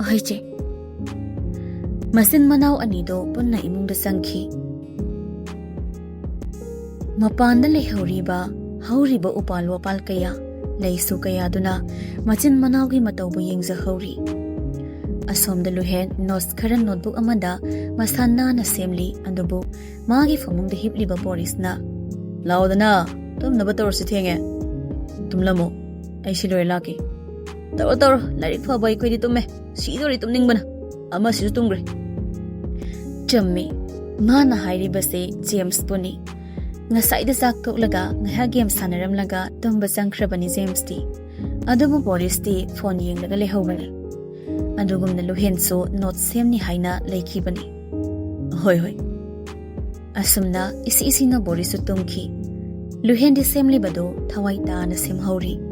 "ꯑꯍꯣꯏ ꯆꯦ꯫" ꯃꯆꯤꯟ ꯃꯅꯥꯎ ꯑꯅꯤꯗꯣ ꯄꯨꯟꯅ ꯏꯃꯨꯡꯗ ꯆꯪꯈꯤ꯫ ꯃꯄꯥꯟꯗ ꯂꯩꯍꯧꯔꯤꯕ ꯍꯧꯔꯤꯕ ꯎꯄꯥꯜ ꯋꯥꯄꯥꯜ ꯀꯌꯥ, ꯂꯩꯁꯨ ꯀꯌꯥꯗꯨꯅ ꯃꯆꯤꯟ ꯃꯅꯥꯎꯒꯤ ꯃꯇꯧꯕꯨ ꯌꯦꯡꯖꯍꯧꯔꯤ꯫ ꯑꯁꯣꯝꯗ ꯂꯨꯍꯦꯟ ꯅꯣꯠꯁ ꯈꯔ ꯅꯣꯠꯕꯨꯛ ꯑꯃꯗ ꯃꯁꯥ ꯅꯥꯟꯅ ꯁꯦꯝꯂꯤ꯫ ꯑꯗꯨꯕꯨ ꯃꯥꯒꯤ ꯐꯃꯨꯡꯗ ꯍꯤꯞꯂꯤꯕ ꯕꯣꯔꯤꯁꯅ, "ꯂꯥꯎꯗꯅ, ꯇꯨꯝꯅꯕ ꯇꯧꯔꯁꯤ, ꯊꯦꯡꯉꯦ꯫ ꯇꯨꯝꯂꯝꯃꯣ, ꯑꯩ ꯁꯤ ꯂꯣꯏꯔ ꯂꯥꯛꯀꯦ꯫ ꯇꯧꯔꯣ, ꯇꯧꯔꯣ, ꯂꯥꯏꯔꯤꯛ ꯐꯕ ꯑꯩꯈꯣꯏꯗꯤ ꯇꯨꯝꯃꯦ꯫ ꯁꯤꯗꯧꯔꯤ ꯇꯨꯝꯅꯤꯡꯕꯅ꯫ ꯑꯃꯁꯤꯁꯨ ꯇꯨꯝꯈ꯭ꯔꯦ꯫" ꯆꯨꯝꯃꯤ, ꯃꯥꯅ ꯍꯥꯏꯔꯤꯕꯁꯦ ꯖꯦꯝꯁꯄꯨꯅꯤ꯫ ꯉꯁꯥꯏꯗ ꯆꯥꯛ ꯇꯣꯛꯂꯒ ꯉꯥꯏꯍꯥꯛ ꯒꯦꯝ ꯁꯥꯟꯅꯔꯝꯂꯒ ꯇꯨꯝꯕ ꯆꯪꯈ꯭ꯔꯕꯅꯤ ꯖꯦꯝꯁꯇꯤ꯫ ꯑꯗꯨꯕꯨ ꯕꯣꯔꯤꯁꯇꯤ ꯐꯣꯟ ꯌꯦꯡꯂꯒ ꯂꯩꯍꯧꯕꯅꯤ꯫ ꯑꯗꯨꯒꯨꯝꯅ ꯂꯨꯍꯦꯟꯁꯨ ꯅꯣꯠ ꯁꯦꯝꯅꯤ ꯍꯥꯏꯅ ꯂꯩꯈꯤꯕꯅꯤ꯫ ꯍꯣꯏ, ꯍꯣꯏ꯫ ꯑꯁꯨꯝꯅ ꯏꯁꯤ ꯏꯁꯤꯅ ꯕꯣꯔꯤꯁꯁꯨ ꯇꯨꯝꯈꯤ꯫ ꯂꯨꯍꯦꯟꯗꯤ ꯁꯦꯝꯂꯤꯕꯗꯨ ꯊꯋꯥꯏ ꯇꯥꯅ ꯁꯦꯝꯍꯧꯔꯤ꯫